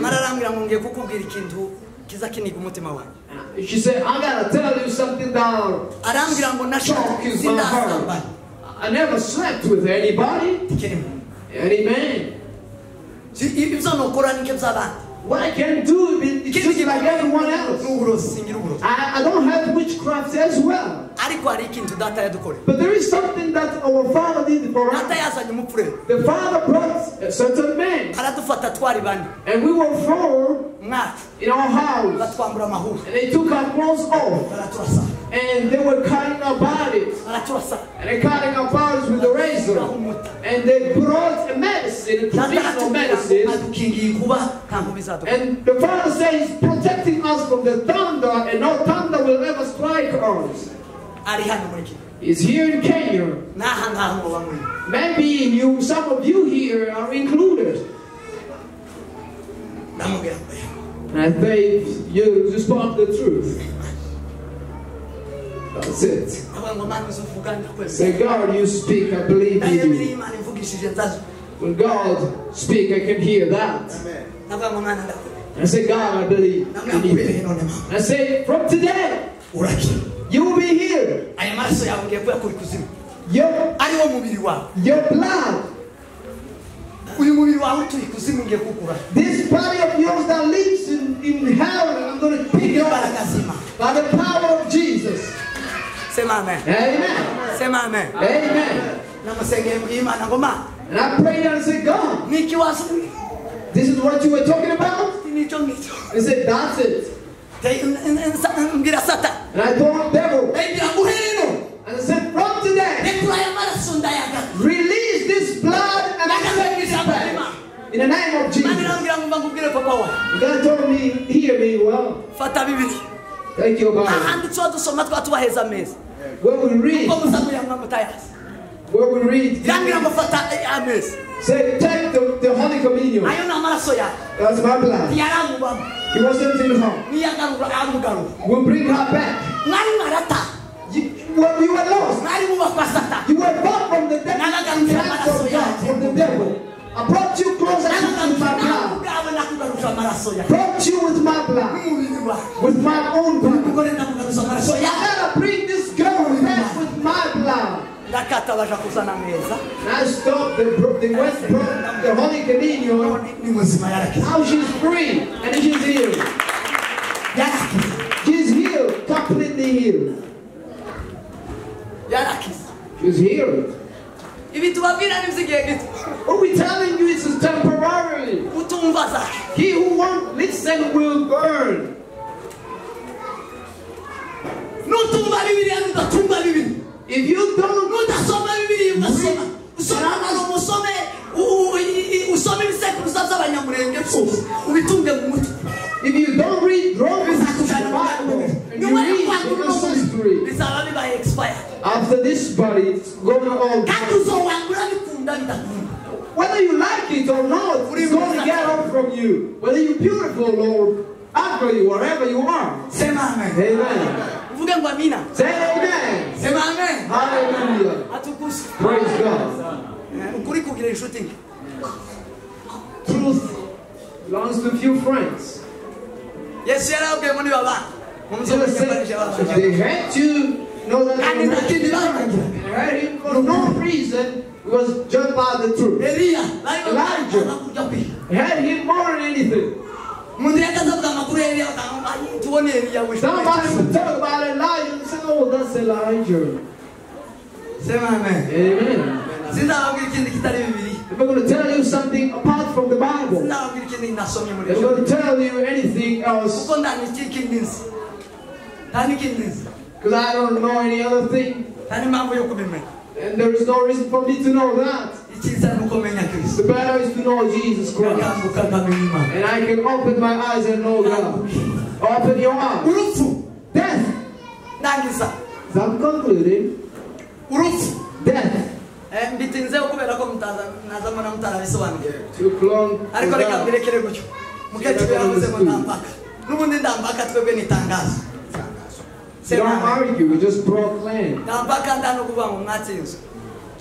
She said, I gotta tell you something that shocked my heart. I never slept with anybody, any man. What I can do is just like everyone else. N'uburozi singira uburozi. I don't have witchcraft as well. Ariko hari ikintu data yadukoreye. But there is something that our father did for Data us. yazanye umupfurero. The father brought a certain man. Aradufata twari bane. And we were four Mwacu. in our house. Batwambura amahuri. And they took our clothes off. Baraturasa. And they were cutting our bodies. Baraturasa. And they cutting our bodies with the razor. And they brought a medicine, a traditional medicine. Adukingiye inkuba nta nkuba izaduka. And the father says he's protecting us from the thunder, and no thunder will ever strike us. Ari hano muri Kenya. He's here in Kenya. N'aha ngaha muba muri. Maybe you, some of you here are included. Ndamubwira ngo yego. And I think you just spoke the truth. That's it. Ndavuga ngo Mana uzuvuga ndakwemera. Say, God, you speak, I believe Ndayemera you. Imana imvugishije nzazo. When God speak, I can hear that. Ndavuga ngo Mana ndakwemera. And I say, God, I believe Ndamubwira in ngo you. ubereye none mama. And I say, from today, Urakira. you will be here. Aya maraso yawe ngiye kuyakura ikuzimu. Your, Ari wo mubiri wawe. your blood, Uyu mubiri wawe utuye ikuzimu ngiye kuwukura. this body of yours that lives in hell, I'm going to pick it up Imbaraga z'Imana. by the power of Jesus. Sema amen. Amen. Sema amen. Amen. Namusengeye mbwiye Imana ngo Mana, And I prayed and said, God, niki wasubiye? this is what you were talking about? Nicyo ngicyo. I said, that's it. Mbwira Satani. And I told the devil, Ndayibwira ngo uhere none. and I said, from today, Rekura aya maraso ndayagaruza. release this blood and accept it back. In the name of Imana Jesus. irambwira ngo mva nkubwire papa wawe. God told me, hear me well. Fata Bibiliya. Thank you, Bible. Ahandi tuba dusoma twa tubaheza ameza. When we read, Kuko muza muyanywa mutayazi. when we read, Irambwira ngo fata ameza. say, take the Holy Communion. Ayo ni amaraso yawe. That's my blood. Ntiyaramubamo. He wasn't in her. Niyagarura amugarura. We'll bring her back. Mwari mwarata. When you were lost, Mwari muba kwa Satani. you were bought from the devil, hands of God, from the devil. I brought you closer to my blood. Ubwawe nakugaruje amaraso yawe. Brought you with my blood, N'umubiri wawe. with my own blood. Umugore ndamugaruza amaraso So I yawe. gotta bring this girl back with my blood. Ndakata baja kuzana ameza. And I stopped the West brought the Holy Communion. Ni muzima yarakize. Now she's free and she's healed. Yarakize. She's healed, completely healed. Yarakize. She's healed. Ibi tubabwira ni iby'igihe gito. What we're telling you is temporarily. Utumva azaje. He who won't listen will burn. Nutumva Bibiliya nudatumva Bibiliya. If you don't Nudasoma Bibiliya ugasoma. Usome amaromo, usome usome ibisekuruza by'abanyamurenge byose. Ubitunge mu mutwe. If you don't read Romans, the Bizakujyana mu Bible, and you Nyuma yo read kwandura the uno mubiri, history, bizaba bibaye expired. after this body, it's gonna all Kandi uzowangura bikunda bidakunda. Whether you like it or not, it's going to get off from you. Whether you're beautiful or ugly, wherever you are. Sema amen. Amen. Uvuge ngo amina. Say amen. Sema amen. Hallelujah. Atukuzwe. Praise God. Ukuri kugira inshuti nke. Truth belongs to few friends. Yesu yarababwiye ngo nibabana. Jesus said, if they hate you, know that Kandi they nta kindi barangira. hate him for no reason. It was just by the truth. Eliya bari Elijah. bakurya kwiga. Hate him more than anything. Umuntu yakazavuga amakuru ya Eliya bakanga ngo tubone Eliya wishwe. Somebody would talk about Elijah and say, oh, that's Elijah. Sema amen. Amen. Sinzababwira ikindi kitari Bibiliya. If I'm going to tell you something apart from the Bible, Sinzababwira ikindi nasomye muri if I'm ejo. going to tell you anything else, Kuko nta n'ikindi nzi. Nta n'ikindi nzi. because I don't know any other thing, Nta n'impamvu yo kubimenya. and there is no reason for me to know that. Icyiza ni uko menya Kristo. The better is to know Jesus Christ. Ngakanguka nkamenya Imana. And I can open my eyes and know God. Open your eyes. Urupfu. Death. Ndangiza. As I'm concluding, Urupfu. death. Mbitinzeho kubera ko mutaza nazamana mutarabisobanuye. Took long. for Ariko reka that. mbirekere gutyo. Mukecuru yavuze ngo nta N'ubundi nta mpaka twebwe ni itangazo. We don't argue, we just proclaim. Nta mpaka nta no kuvuga ngo mwatsinzwe.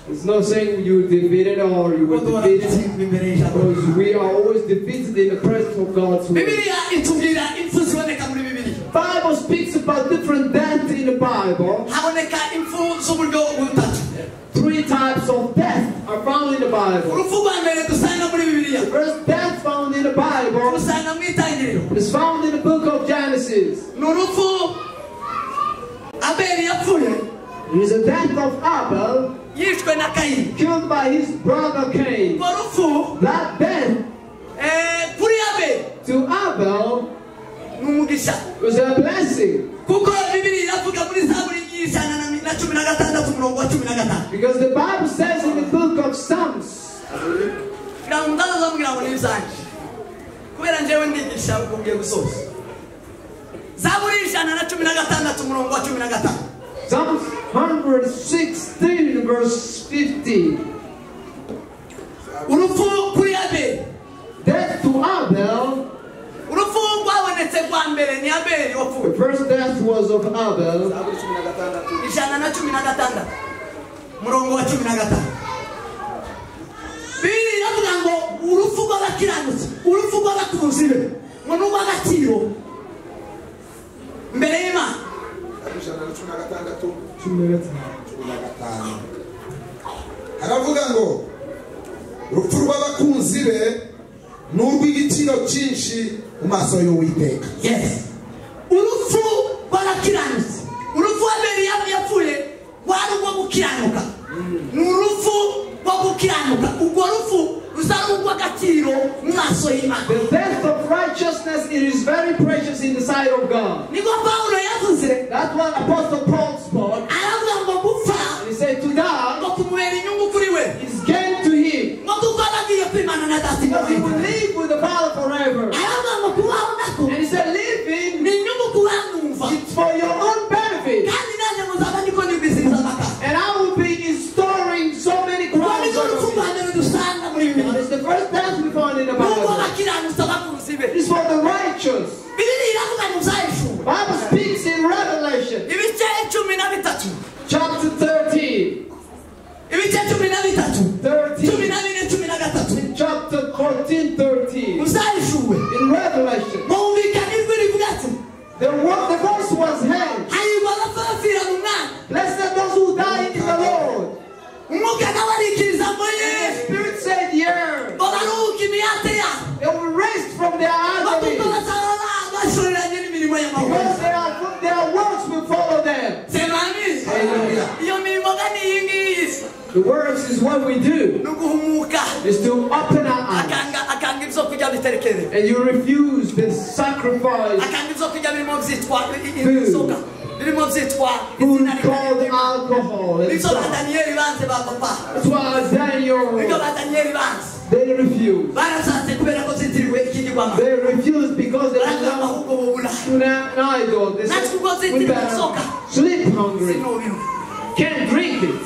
It's not saying you defeated or you were Kuko duhora defeated. dutsindwa imbere y'ijambo. Because we are always defeated in the presence of God's word. Bibiliya itubwira impfu ziboneka muri Bibiliya. Bible speaks about different deaths in the Bible. Haboneka impfu z'uburyo butatu. Three types of death are found in the Bible. Urupfu rwa mbere dusanga muri Bibiliya The first death found in the Bible usanga mu itangiriro. is found in the book of Genesis. Ni urupfu Abeli yapfuye. It is the death of Abel, yishwe na Kayini. killed by his brother Cain. Urwo rupfu That death kuri Abeli to Abel ni umugisha, was a blessing, kuko Bibiliya iravuga muri Zaburi 116 umurongo wa 15. because the Bible says in the book of Psalms, kugira ngo ndazamubwira ngo ni ibyanjye, kubera njyewe ndigisha ubwo ngiye gusoza. Zaburi 116 umurongo wa 15. Psalms 116 verse 15. Urupfu kuri Abeli, Death to Abel. urupfu rwabonetse rwa mbere ni Abeli wapfuye. The first death was of Abel. 116 murongo wa 15. Bibiliya iravuga ngo urupfu rw'abakiranutsi, urupfu rw'abakunzi be ngo ni urw'agaciro mbere y'Imana. 116 15 haravuga ngo urupfu rw'abakunzi be ni urw'igiciro cyinshi mu maso y'Uwiteka. Yes, urupfu rw'abakiranutsi, urupfu Abeli yapfuye rwari urwo gukiranuka, ni urupfu rwo gukiranuka. Urwo rupfu ruzari urw'agaciro mu maso y'Imana. The death of righteousness, it is very precious in the sight of God. Niko Pawulo yavuze. That's what Apostle Paul spoke. Aravuga ngo gupfa And he said to die ngo kumubera inyungu kuri we, is gain to him, ngo kuko aba agiye kwimana na Data. because he will live with the Father forever. Aravuga ngo kubaho nako And he said living, ni inyungu ku banumva, it's for your own benefit. kandi nanjye muzaba ndiko nigwiziriza amakara. And I will be restoring so many Urwo crowns. nirwo rupfu rwa mbere dusanga muri Bibiliya. It's the first death we found in the Nubwo Bible. abakiranutsi abakunzi be. It's for the righteous. Bibiliya iravuga mu Byahishuwe Bible speaks in Revelation ibice 13, chapter 13, ibice 13, 13, 14, 13, chapter 14, 13. mu Byahishuwe In Revelation, bumvikana ijwi rivuga ati the voice was heard. hahirwa abapfapfira mu Mwami, Blessed are those who die in the Lord. Umwuka nawe arikiriza ngo ye, The Spirit said, yeah. ngo baruhuke imihate yabo, They will rest from their ngo kuko agony, bazaba bashoreranye n'imirimo y'amaboko. because their works will follow them. Sema amen. Hallelujah. Iyo mirimo gani iyi ngiyi? The works is what we do. Ni uguhumuka, Is to open our eyes. akanga ibyo kurya biterekereye, And you refuse the sacrifice. akanga ibyo kurya birimo byitwa inzoga, birimo byitwa Food izina called ritari. alcohol. And Nibyo ba stuff. Daniyeli banze ba papa, That's why Daniel, nibyo ba Daniyeli banze. they refused. Barasanze kubera ko byitiriwe ikigirwamana. They refused because they Baravuga belong ahubwo bubura to an idol. They Natwe said, ubwo we byitiriwe better inzoga sleep hungry. sinubirwa. Can't drink it.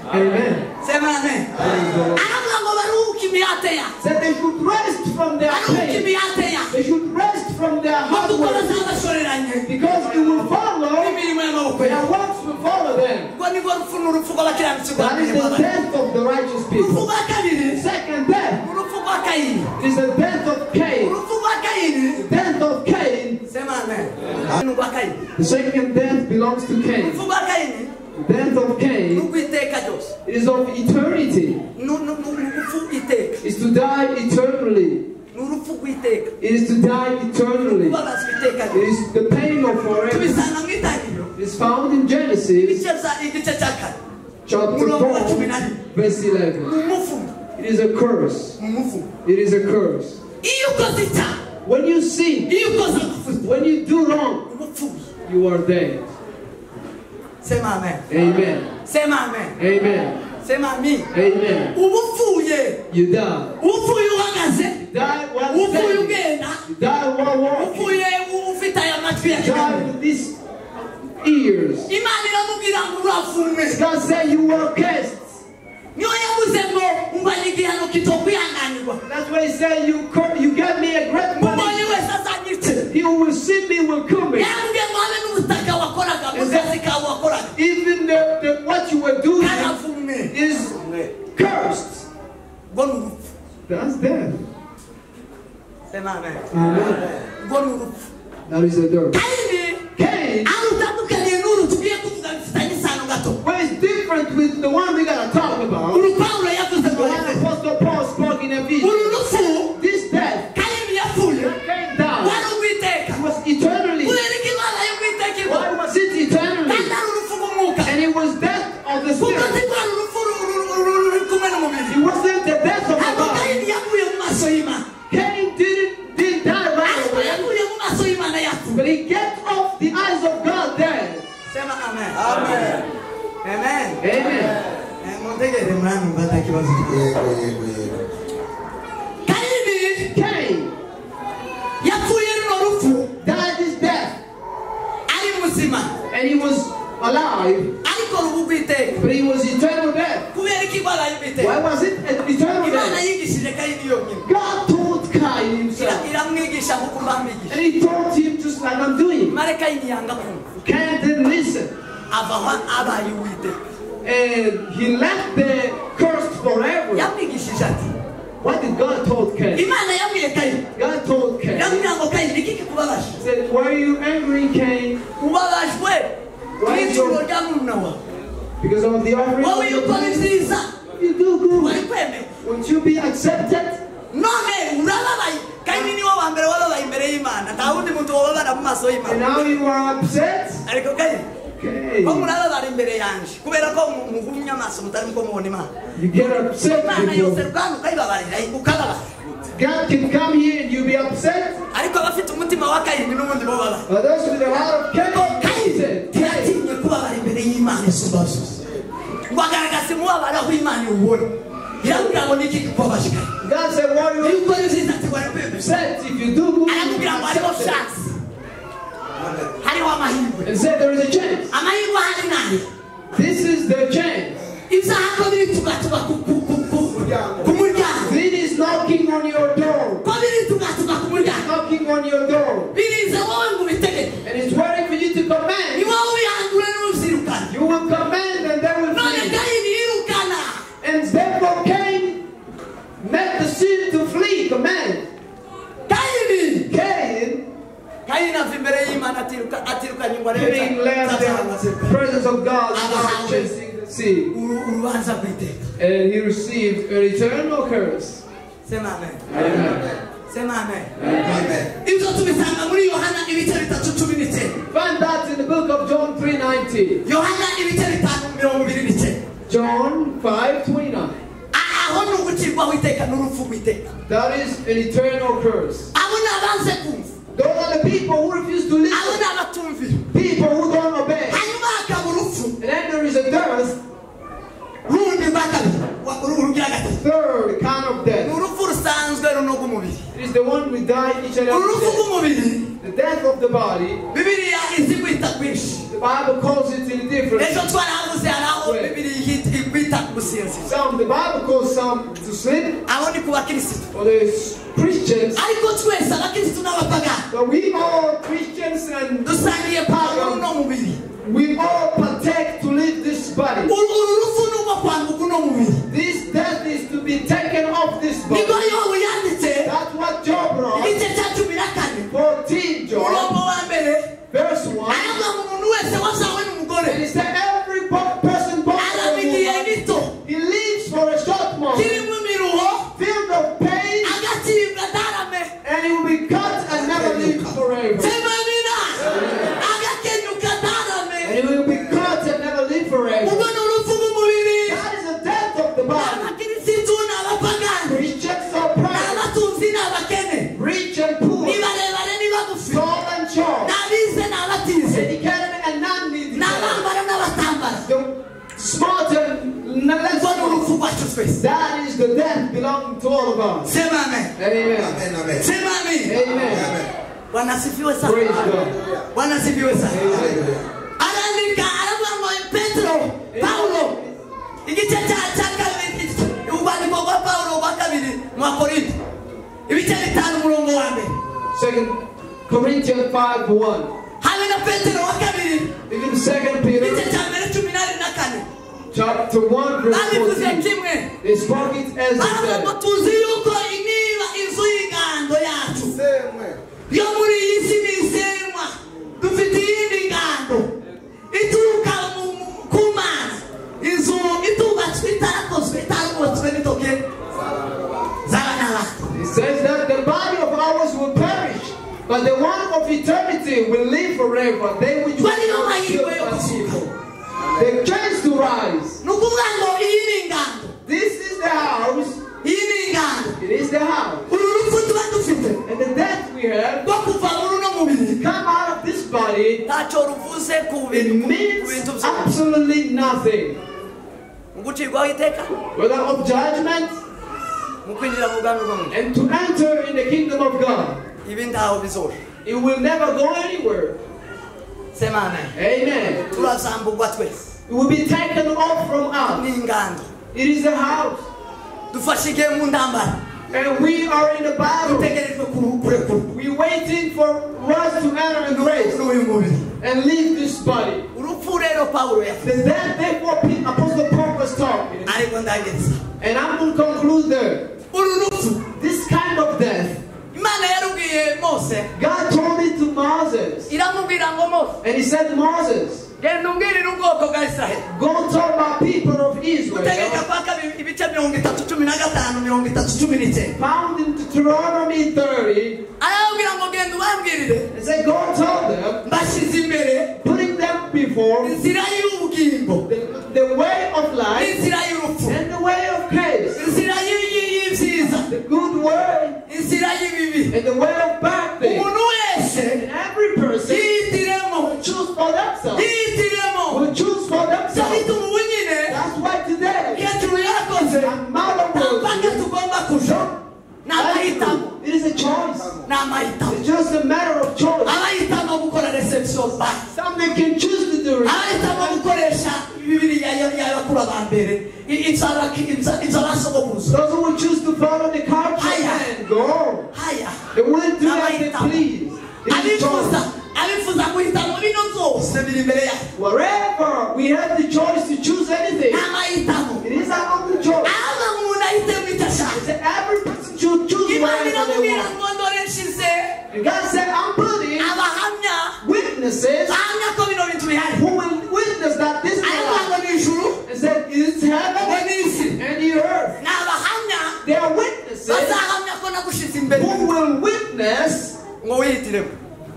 Amen. Sema amen. Aravuga ngo baruhuke imihate yabo, Said they should rest from their baruhuke pain. imihate yabo, They should rest from their ngo hard kuko work. bazaba bashoreranye Because it will follow, n'imirimo y'amaboko their yabo. works will follow them. Ubwo nibwo rupfu ni urupfu rw'abakiranutsi rwa That is mbere the babaye. death of the righteous Urupfu people. rwa kabiri, The second death urupfu rwa Kayini, is the death of Cain. urupfu rwa Kayini. Death of Cain. Sema amen. Ni urwa Kayini. The second death belongs to Cain. Urupfu rwa Kayini The death of ni Cain urw'iteka ryose, is of eternity. ni urupfu rw'iteka, Is to die eternally. ni urupfu rw'iteka, It is to die eternally. kubabazwa iteka It ryose. is the pain of forever. Tubisanga mu itangiriro It is found in Genesis igice cya kane chapter umurongo wa cumi 4, na rimwe. verse 11. Ni umuvumo, It is a curse. ni umuvumo. It is a curse. Iyo ukoze icyaha, When you sin, iyo ukoze amafuti, when you do wrong, uba upfuye. you are dead. Sema amen. Amen. Sema amen. Amen. Sema amen. Amen. Uba upfuye, You die. upfuye uhagaze, You die while upfuye standing. ugenda, You die while walking. upfuye ufite aya matwi ya You die kigali. with these ears. Imana iramubwira ngo uravumwe. God said you were cursed. Niyo yavuze ngo umbanye igihano kitokwihanganirwa, That's why he said you gave me a great umbonye punishment. wese azanyice. He who will see me will kill me. Yarambwiye ngo habe n'ubutaka wakoraga mu kazi kawe wakoraga Even the what you were doing karavumwe. is cursed. Ubwo ni urupfu. That's death. Sema amen. Amen. Ubwo ni urupfu. That is the dirt. Kayini Cain aho utandukaniye n'uru tugiye kuvuga bifitanye isano gato. Well, it's different with the one we gotta talk about. Uru Pawulo yavuze The ngo one Apostle Paul spoke in Ephesians. uru rupfu This death, Muranumva nta kibazo. Yego, yego, yego. Kayini Cain yapfuye runo rupfu died his death, ari muzima, and he was alive, ariko ruba urw'iteka. but he was eternal death. Kubera iki rwabaye urw'iteka? Why was it an eternal Imana death? yigishije Kayini yonyine. God taught Cain himself, Iramwigisha nk'uko mbamwigisha. and he taught him just like I'm doing. Mare Kayini yanga kumva, Cain didn't listen, avaho abaye uwiteka. and he left there cursed forever. Yamwigishije ati, What did God taught Cain? Imana yabwiye Kayini, God told Cain, iramubwira ngo Kayini, iki kikubabaje? said, "Why are you angry, Cain? Ubabajwe n'ituro rya murumuna wawe. Because of the offering. Wowe iyo ukora ibyiza You do good. wari kwemera, Won't you be accepted?" none urababaye. Kayini niwe wa mbere wababaye imbere y'Imana, nta wundi muntu wababara mu maso And y'Imana. now you are upset? Ariko Kayini, Okay. ko murababara imbere yanje kubera ko muhumye amaso mutari muko mubona Imana. You get upset Imana yose because rwana ukayibabarira ukababara, God can come here and you be upset. ariko abafite umutima wa Kayini n'ubundi bo babara. But those with the heart of Cain, Kayini said, ntiyatinye kubabara imbere y'Imana isumba byose, ngo agaragaze umubabaro aho Imana iwubona. Iramubwira ngo niki kikubabaje Kayini? God said, "Why are Iyo you ukora ibyiza ati wari kwemera. upset? If you do good, you Aramubwira ngo hariho accepted." chance, hariho amahirwe. And said, there is a chance. Amahirwe ahari nayo. This is the chance. Ibyaha ko biritugatuga ku muryango, Sin is knocking on your door. ko biritugatuga ku muryango, Knocking on your door. biriza wowe ngo ubitegeke. And it's waiting for you to Ni command. wowe ubihangure n'ubyirukana. You will command and they will None flee. Kayini yirukana. And therefore Cain made the sin to flee. Command. Kayini, Cain, Kayini ava imbere y'Imana atirukanye ngo arebe Cain left the presence of God without chasing the sin. Urubanza rw'iteka. And he received an eternal curse. Sema amen. Amen. Sema amen. Amen. Ibyo tubisanga muri Yohana ibice 3:19. Find that in the book of John 3:19. Yohana ibice 5:29. John 5:29. Aho ni ugucirwaho iteka n'urupfu rw'iteka. That is an eternal curse. Abo ni abanze kumva, Those are the people who refuse to abo listen. ni abatumvira. People who don't obey. Hanyuma hakaba urupfu And then there is a death, rundi rwa kabiri, urugira gatatu. third kind of Ni death. urupfu rusanzwe runo rw'umubiri. It is the one we die each and Uru every rupfu day. rw'umubiri, The death of the body, Bibiliya izi kwita kwinshi. the Bible calls it in different. Ejo twarahavuze hari aho Bibiliya ikwita gusinzira. Some, the Bible calls some to sleep, Aho ni ku bakirisitu. or there's Christians. Ariko twese abakirisitu n'abapagani But we all Christians and dusangiye kuva muri uno mubiri. we all partake to leave this body. Uru rupfu ni urwo kwambuka uno mubiri. This death is to be taken off this body. Niko Yobu yanditse That's what Job wrote. igice cya 14 14 Job, umurongo wa mbere, verse 1. aravuga ngo umuntu wese wazawe n'umugore And he said, every person born of a araba igihe woman, gito he lives for a short moment, kirimo imiruho, filled of pain, agacibwa ntarame. and he will be cut and never live forever. Semamina agakenyuka ntarame. And he will be cut and never live forever. Ubwo ni urupfu rw'umubiri. That is the death of the body. Abakirisitu ni abapagani, Christians are ni proud, abatunzi ni abakene, rich and poor, ni barebare ni bagufi, tall and short, ni abize ni abatize, educated and ni non-educated, abambara n'abatambara. the smart and less Ubwo ni urupfu smart. rwacu twese. That is the death belonging to all of us. Sema amen. Amen. Amen, amen. Sema amen. Amen. Amen. Bwana asifiwe sana. Praise God. Bwana asifiwe sana. Hallelujah. Arandika aravuga ngo Petero, Paulo, igice cya kabiri, urwandiko rwa Paulo rwa kabiri mu Bakorinto, ibice 5 umurongo wa mbere. 2 Corinthians 5:1. Hamwe na Petero wa kabiri Even 2 Peter igice cya mbere 14. chapter 1 verse Babivuze 14. kimwe. They spoke it as they Baravuga ngo said. tuzi yuko niba inzu y'ingando yacu Semwe. yo muri iyi si ntisenywa, dufite iyindi ngando ituruka ku Mana, inzu itubatswe itarakozwe itarubatswe n'intoke z'abana bato. It says that the body of ours will perish, but the one of eternity will live forever. They which Bari were not amahirwe killed yo by kuzuka. people. The chance to rise. Ni ukuvuga ngo iyi ni ingando, This is the house. iyi ni ingando. It is the house. Uru rupfu tuba dufite And the death we have rwo kuva muri uno mubiri come out of this body, ntacyo ruvuze ku it bintu ku means bintu byose. absolutely nothing. Ugucirwaho iteka. Whether of judgment Mu kwinjira mu bwami bwo mu ijuru. and to enter in the kingdom of God. Ibi ntaho bizoja. It will never go anywhere. Sema amen. Amen. Turazambugwa twese. It will be taken off from us. Ni ingando. It is a house. Dufashe igihe mu ntambara. And we are in a battle. Dutegerejwe kurekurwa. We're waiting for us to enter in grace N'uyu mubiri. and leave this body. Urupfu rero Pawulo yavuze. The death, therefore, Apostle Paul was talking. Ariko ndageza. And I'm going to conclude there. Uru rupfu This kind of death, Imana yarubwiye Mose. God told it to Moses. Iramubwira ngo Mose, And he said, Moses, genda umbwirire ubwoko bwa Israheli. go tell my people of Gutegeka Israel. kwa kabiri ibice 30:15 30:19. Found in Deuteronomy 30. Arababwira ngo genda ubambwirire And said, go tell them, mbashyize imbere putting them before inzira y'ubugingo the way of life n'inzira y'urupfu, and the way of grace, inzira y'ibyiza, the good way inzira y'ibibi. and the way of bad things. Umuntu wese And every person yihitiremo, will choose for themselves. yihitiremo. Will choose for themselves. Bituma ubu nyine That's why today, Petero yarakoze I'm out of nta mpaka the tugomba kuja, ni amahitamo, It is a choice. ni amahitamo. It's just a matter of choice. Abahitamo gukora reception ba Some they can choose to do it. abahitamo gukoresha Bibiliya y'abakuru ba mbere, inzara sogokuruza. Those who will choose to follow the culture Haya. and go. Haya. They will do as they please. It is a Abifuza choice. abifuza guhitamo bino byose biri imbere yacu. Wherever we have the choice to choose anything, Ni amahitamo. it is our own choice. Aho umuntu ahitemo icyo ashaka. It's every person should choose Imana whatever they iramubwira want. ngo ndore nshize And God said, I'm putting abahamya witnesses bahamya ko bino bintu bihari. who will witness that this is Aravuga alive. ngo ni ijuru And said, it's ngo heaven ni isi. and the earth. Ni abahamya They are witnesses bazahamya ko nagushize imbere who will witness ngo wihitiremo.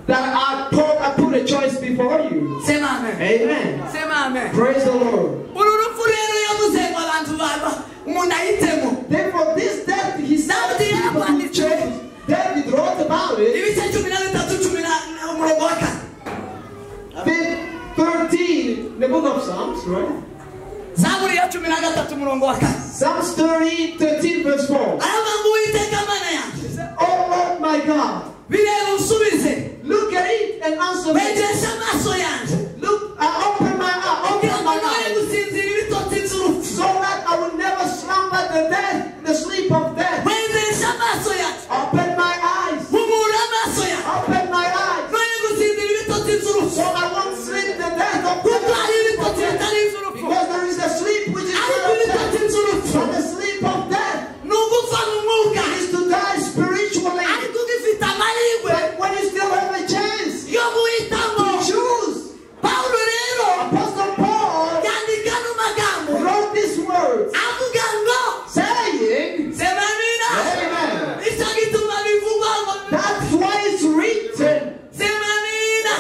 that I put a choice before you. Sema amen. Amen. Sema amen. Praise the Lord. Uru rupfu rero yavuze ngo abantu baba umuntu ahitemo. Therefore, this death, he said, people to change. David wrote about it. Ibice 13 10 umurongo wa kane. 13, the book of Psalms, right? Zaburi ya 13 umurongo wa kane. Psalms 13, verse 4. Aravuga ngo Uwiteka Mana yanjye, He said, Oh Lord my God, bireba unsubize, look at it and answer me. wegeshe amaso yanjye Look, I open my eyes, kugira open ngo my noye eyes, gusinzira ibitotsi by'urupfu. so that I will never slumber the sleep of death. Wegeshe amaso yanjye, Open my eyes, humura amaso yanjye, open my eyes, noye gusinzira ibitotsi by'urupfu. so I won't sleep the death of Kuko hari ibitotsi death. bitari iby'urupfu, Because there is a sleep which is ariko not of ibitotsi death, by'urupfu but the sleep of death ni ugupfa mu mwuka, is to die spiritually. ariko ugifite amahirwe But when you still have a chance yo guhitamo. to choose, Pawulo rero Apostle Paul yandika ano magambo wrote these words avuga ngo saying, sema amina. Amen. Nicyo gituma bivugwa ngo That's why it's written. sema amina.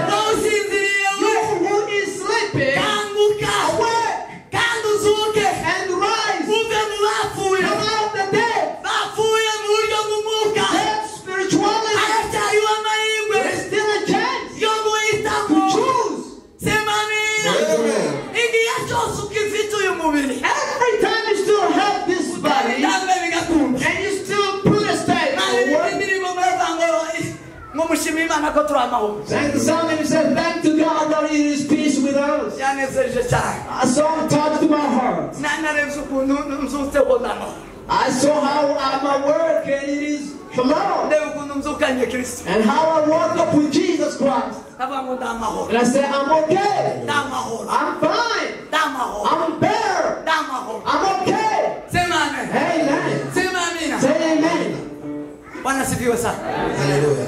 Wowe usinziriye You we who is sleeping, kanguka awake kandi uzuke and rise. uve mu bapfuye, Come out of the dead. bapfuye mu buryo bw'umwuka. Dead spirituality. Haracyariho amahirwe There is still a chance yo guhitamo. to choose. Sema amina. Amen. Igihe cyose ugifite uyu mubiri, Every time you still have this body bitambe bigakunda. and you still put a step Mwaririmba forward. indirimbo muravuga ngo ngo mushime Imana ko turi amahoro. Sang the song and he said, thank to God that it is peace with us. Byanezereje cyane. A song touched my heart. Nanarebye ukuntu mzutseho n'amahoro. I saw how I'm at work and it is alone. Ndeba ukuntu mzukanye Kristo. And how I woke up with Jesus Christ. Ndavuga ngo ndi amahoro. And I said, I'm okay. Ndi amahoro. I'm fine. Ndi amahoro. I'm better. Ndi amahoro. I'm okay. Sema amen. Amen. Sema amina. Say amen. Bwana asifiwe sana. Hallelujah.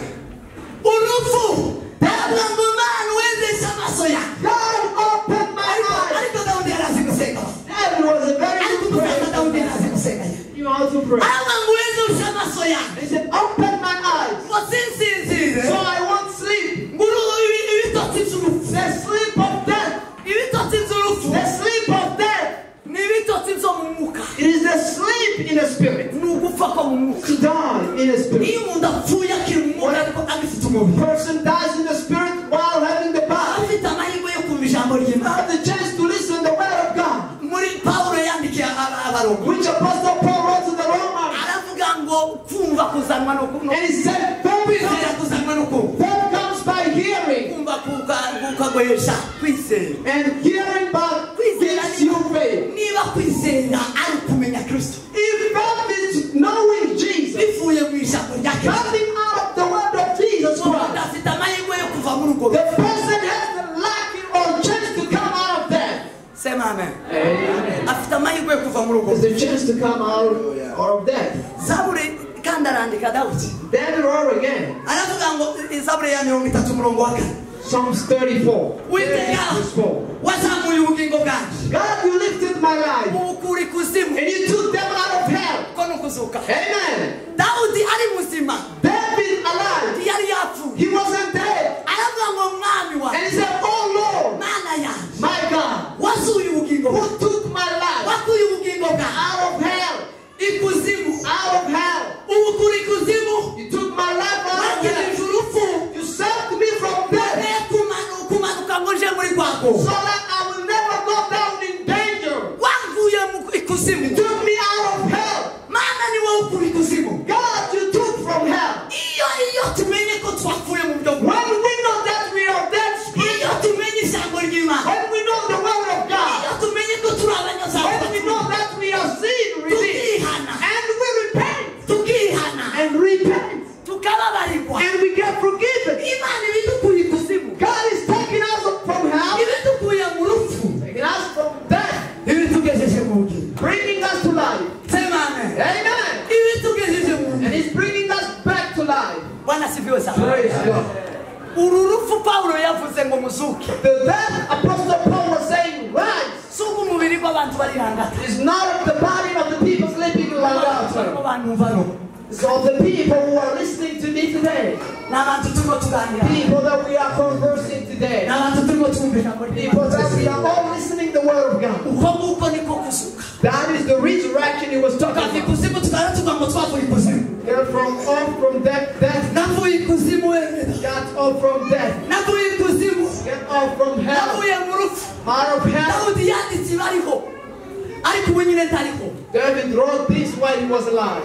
Urupfu ntabwo ngo Imana wezesha amaso yawe. God opened my eyes. Ariko Dawudi yarazi gusenga. David was a very Ariko good umusaza prayer. Dawudi yarazi gusenga. He knew how to pray. Aravuga ngo wezeshe amaso yawe. He said, open my eyes Ngo sinsinzire. so I won't sleep. Ngo ibitotsi by'urupfu. The sleep of death. Ibitotsi by'urupfu The sleep of death. ni ibitotsi byo mu mwuka. It is the sleep in the spirit. Ni ugupfa ko mu mwuka. To die in the spirit. Iyo umuntu apfuye akiri mu mwuka ariko agifite umubiri, Person dies in the spirit while having the body. afite amahirwe yo kumva ijambo ry'Imana. Have the chance to listen the word of God. Muri Pawulo ngo kumva kuzanwa no And he said, kwizera kuzanwa no kumva. Faith comes by hearing. Kumva kukaguhesha kwizera. And hearing by gives you faith. Niba kwizera ari ukumenya Kristo. If faith is knowing Jesus, bivuye mu ijambo rya Kristo, coming out of the word of Jesus Christ, afite amahirwe yo kuva muri urwo the person has the luck or chance to come out of death. Sema amen. Amen. Afite amahirwe yo kuva muri urwo. There's a chance to come out of death. Zaburi kandi arandika Dawudi. Then roar again. Aravuga ngo Zaburi ya 34:4. Psalms 34. Uwiteka wazamuye ubugingo bwanjye. God, you lifted my life. Ubukura ikuzimu. And you took them out of hell. Ko nukuzuka. Amen. Dawudi ari muzima. David alive. Yari yapfuye. He wasn't dead. Aravuga ngo mwami wa. And he said, oh Lord, Mana yanjye. my God, wazuye ubugingo. Who took my life? Wakuye ubugingo bwanjye. Out of hell. Ikuzimu. Out of hell. Ubukura ikuzimu. You took my life out of hell. You saved me from death. So that I will never go down in danger. You took me out of hell. God, you took from hell. When we know that we are dead spiritually, when we know the word of God, when we know that we are sin redeemed, and we repent, and repent, and we get forgiven. God is taking us from hell, taking us from death, bringing us to life. Amen. And He's bringing us back to life. Praise God. The death Apostle Paul was saying, rise, is not of the body of the people sleeping in Langata. It's of the people who are listening to me today. People that we are conversing today. People that we are all listening the word of God. That is the resurrection he was talking about. They're from off from death, death. Got off from death. Get off from hell. Out of hell. David wrote this while he was alive.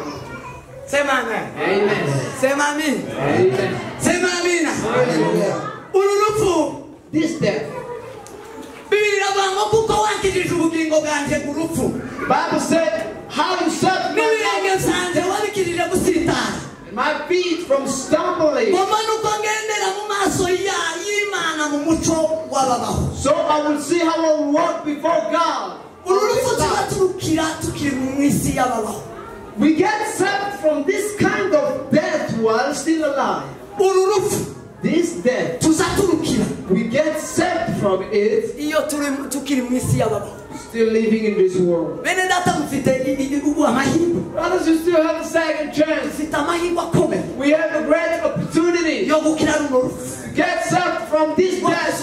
Sema amen. Amen. Sema amen. Amen. Sema amina. Uru This death. Bible said, how you saved my life and my feet from stumbling. So I will see how I will walk before God. We get saved from this kind of death while still alive. This death, we get saved from it, still living in this world. Brothers, you still have a second chance. We have a great opportunity to get saved from this death,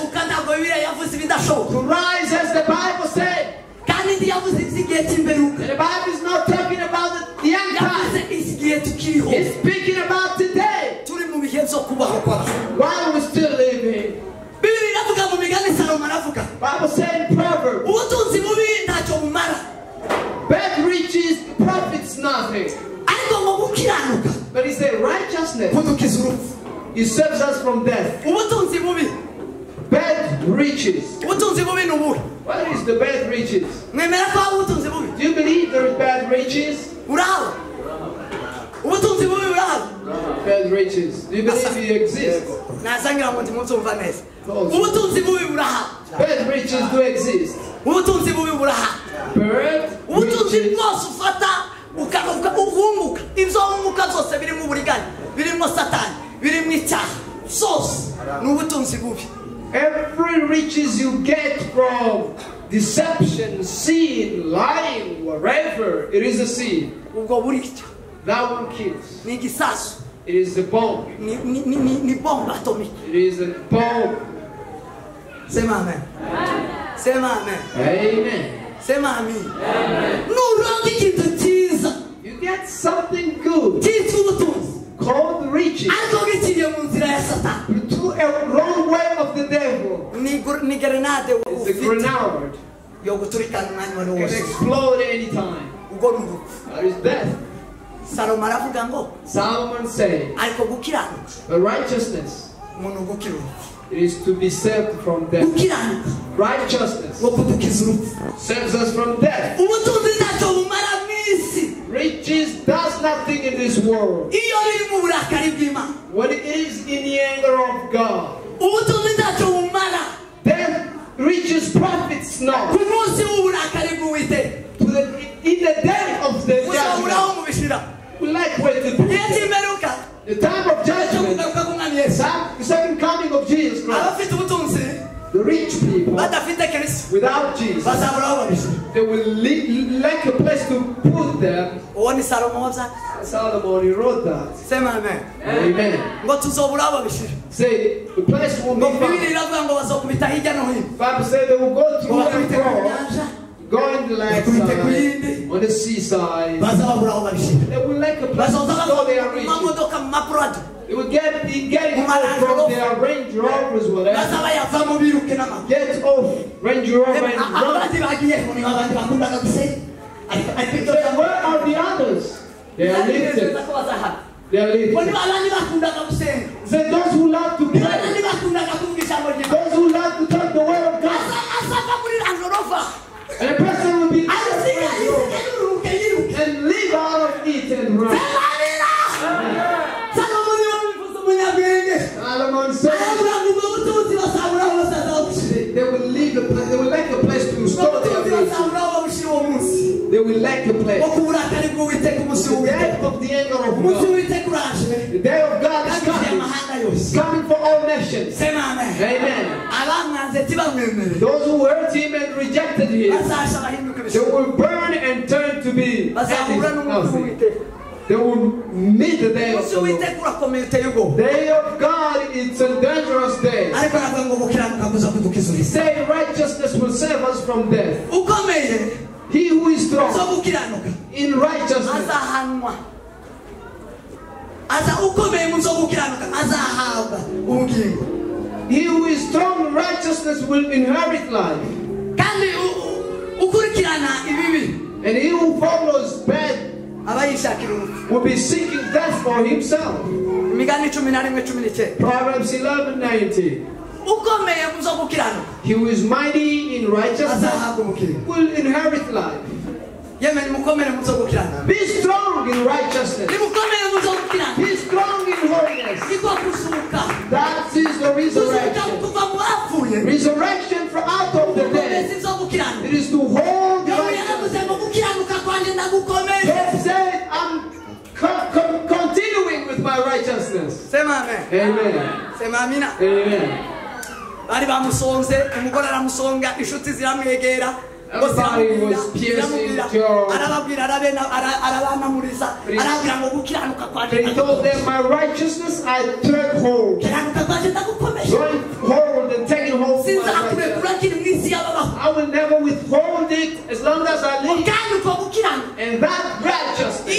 to rise as the Bible said. And the Bible is not talking about the end time. It's speaking about today, while we're still living. Bible said in Proverbs, bad riches profits nothing. But he said righteousness, it saves us from death. Bad riches. What is the bad riches? Do you believe there is bad riches? Bad riches. Do you believe it exists? Bad riches do exist. Bad riches. Every riches you get from deception, sin, lying, whatever, it is a sin. That one kills. It is a bomb. It is a bomb. Sema amen. Sema amen. Amen. Sema amen. You get something good called riches through a wrong way of the devil. It's a grenade. It can explode anytime. That is death. Salomo aravuga ngo Solomon said, ariko gukiranuka the righteousness, umuntu gukira urupfu it is to be saved from death. Gukiranuka Righteousness ngo kudukiza urupfu saves us from death. Ubutunzi ntacyo bumara mu isi. Riches does nothing in this world. Iyo biri mu burakari bw'Imana. When it is in the anger of God. Ubutunzi ntacyo bumara. Then riches profits not. Ku munsi w'uburakari bw'Uwiteka. In the day of the judgment. We like where to put it. The time of judgment, the second coming of Jesus Christ. The rich people, without Jesus, they will lack a place to put them. Solomon, he wrote that. Amen. Say, the place will be found. Bible said they will go through and fro, go in the land side, on the seaside. They will lack a place to store their riches. They will get it off from their Range Rovers, whatever. Get off Range Rover and run. Say, where are the others? They are lifted. They are lifted. Say, those who love to pray, those who love to talk the word of God. And a person will be and live out of it and run. Solomon said, they will leave a place, they will lack a place to store their riches. They will lack a place. The day of the anger of God. The day of God is coming. It's coming for all nations. Amen. Those who hurt him and rejected him, they will burn and turn to be nothing. They will meet the day of the Lord. Day of God, it's a dangerous day. He said righteousness will save us from death. He who is strong in righteousness He who is strong in righteousness will inherit life. And he who follows bad will be seeking death for himself. Proverbs 11:19. He who is mighty in righteousness will inherit life. Be strong in righteousness. Be strong in holiness. That is the resurrection. Resurrection from out of the dead. It is to hold righteousness. Job said, I'm continuing with my righteousness. Amen. Amen. Everybody was piercing Job. But he told them, my righteousness I took hold. Going hold and taking hold. I will never withhold it as long as I live. And that righteousness,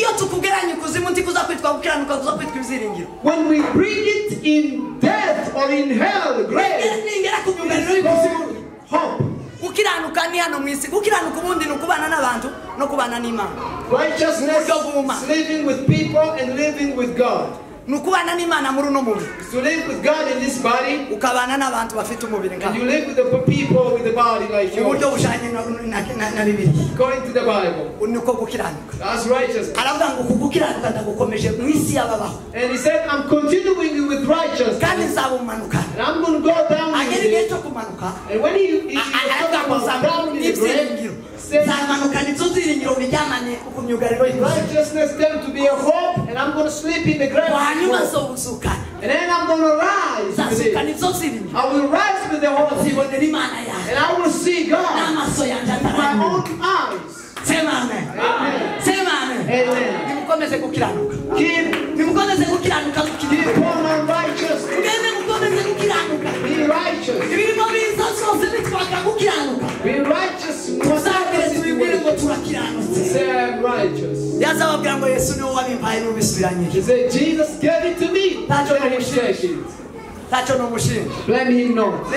when we bring it in death or in hell, grave, it is called hope. Righteousness is living with people and living with God. It's to live with God in this body, and you live with the people with the body like yours. According to the Bible. That's righteousness. And he said, I'm continuing with righteousness. And I'm going to go down with it. And when he was down in the grave, said, righteousness tend to be a hope, and I'm going to sleep in the grave. And then I'm going to rise with it. I will rise with the hope. And I will see God with my own eyes. Amen. Amen. Keep on on righteousness. Be righteous. Be righteous. Say, I'm righteous. He said, Jesus gave it to me. Let him take it. Blame him not.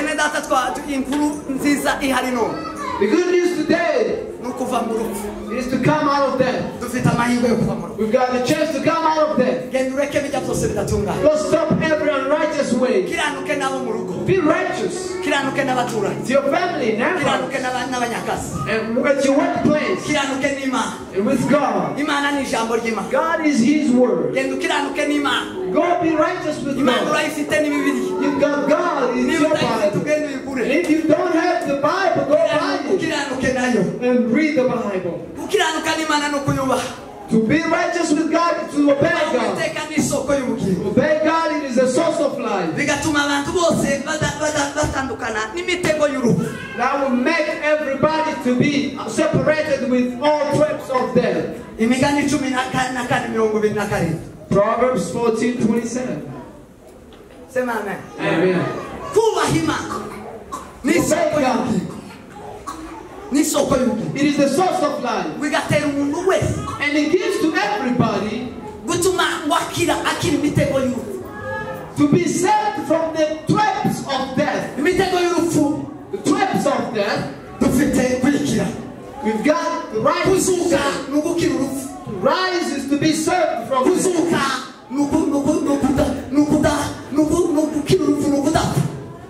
The good news today Ukuva mu rupfu. It is to come out of death. Dufite amahirwe yo kuva mu rupfu. We've got the chance to come out of death. Genda ureke bijya byose bidatunganye. Go stop every unrighteous way. Kiranuke n'abo mu rugo. Be righteous. Kiranuke n'abaturanyi. To your family, neighbors, Kiranuke n'abanyakazi. and at your workplace, Kiranuke n'Imana. and with God. Imana ni ijambo ry'Imana. God is His word. Genda ukiranuke n'Imana. Go be righteous with Imana God. urayifite ni Bibiliya. You've got God in Niba your utayifite Bible. ugende uyigure. And if you don't have the Bible, go buy it Ukiranuke nayo. and read the Bible. Gukiranuka n'Imana ni ukuyubaha. To be righteous with God is to obey God. Uwiteka ni isoko y'ubugingo. Obey God, it is the source of life. Bigatuma abantu bose batandukana n'imitego y'urupfu. That will make everybody to be separated with all traps of death. Imigani 14:27. Proverbs 14:27. Sema amen. Amen. Kubaha Imana ni isoko y'ubugingo. Ni isoko y'ubugingo. It is the source of life. Bigatera umuntu wese. And it gives to everybody gutuma wakira akira imitego y'urupfu. To be saved from the traps of death. Imitego y'urupfu. The traps of death. Dufite kwikira. We've got the right. Kuzuka ni ugukira urupfu. To rise is to be saved from death. Kuzuka ni ugukira urupfu ni ukudapfa.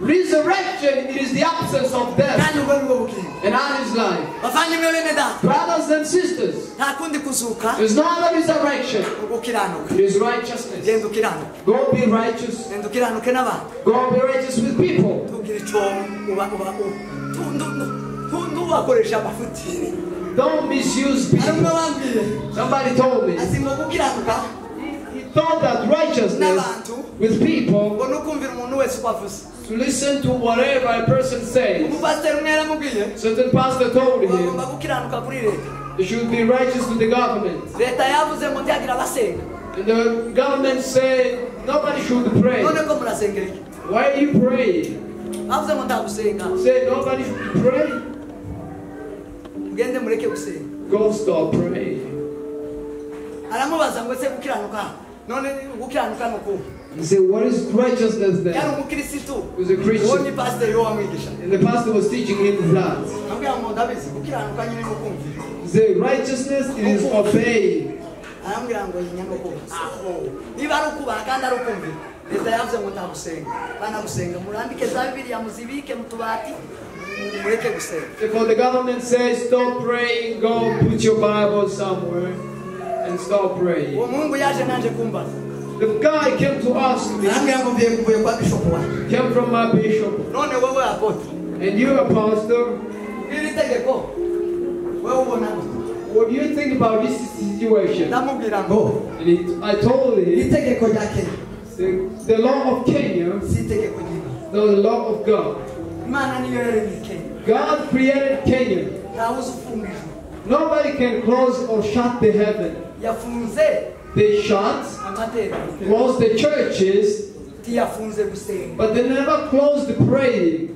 Resurrection, it is the absence of death. Kandi ubwo nibwo bugingo. And that is life. Bavandimwe bene data. Brothers and sisters, nta kundi kuzuka. There's no other resurrection. Ugukiranuka. It is righteousness. Genda ukiranuke. Go be righteous. Genda ukiranuke n'abantu. Go be righteous with people. Tugira icyo uba ntubakoresha amafuti. Don't misuse people. Hari umwe wambwiye. Somebody told me. Ati ngo gukiranuka. He thought that righteousness with people ngo nukumvira umuntu wese uko avuze. To listen to whatever a person says. Umupasiteri umwe yaramubwiye. Certain pastor told him Bagomba gukiranuka kuri leta. You should be righteous to the government. Leta yavuze ngo ntiyagira abasenga. And the government said nobody should pray. None ko murasengera iki? Why are you praying? Bavuze ngo ntagusenga. Say nobody should pray. Mugende mureke gusenga. Go stop praying. Aramubaza ngo ese gukiranuka. None gukiranuka ni ukuhe? He said, what is righteousness then? Yari umukirisitu. He was a Christian. Uwo ni pasiteri wamwigisha. And the pastor was teaching him that. Ambwira ngo ndabizi gukiranuka nyine ni ukumvira. He said, righteousness is obeying. Arambwira ngo yinya no kubaha. Aho. Niba ari ukubaha kandi ari ukumvira. Leta yavuze ngo ntagusenga. Bana gusenga murambike za Bibiliya muzibike mu tubati mureke gusenga. Therefore the government says stop praying, go put your Bible somewhere and stop praying. Uwo muhungu yaje nanje kumbaza. The guy came to ask me. Came from my bishop. None wewe apostle. And you a pastor. What do you think about this situation? And I told him the law of Kenya, the law of God. God created Kenya. Nobody can close or shut the heaven. They shut, closed the churches, but they never closed the praying.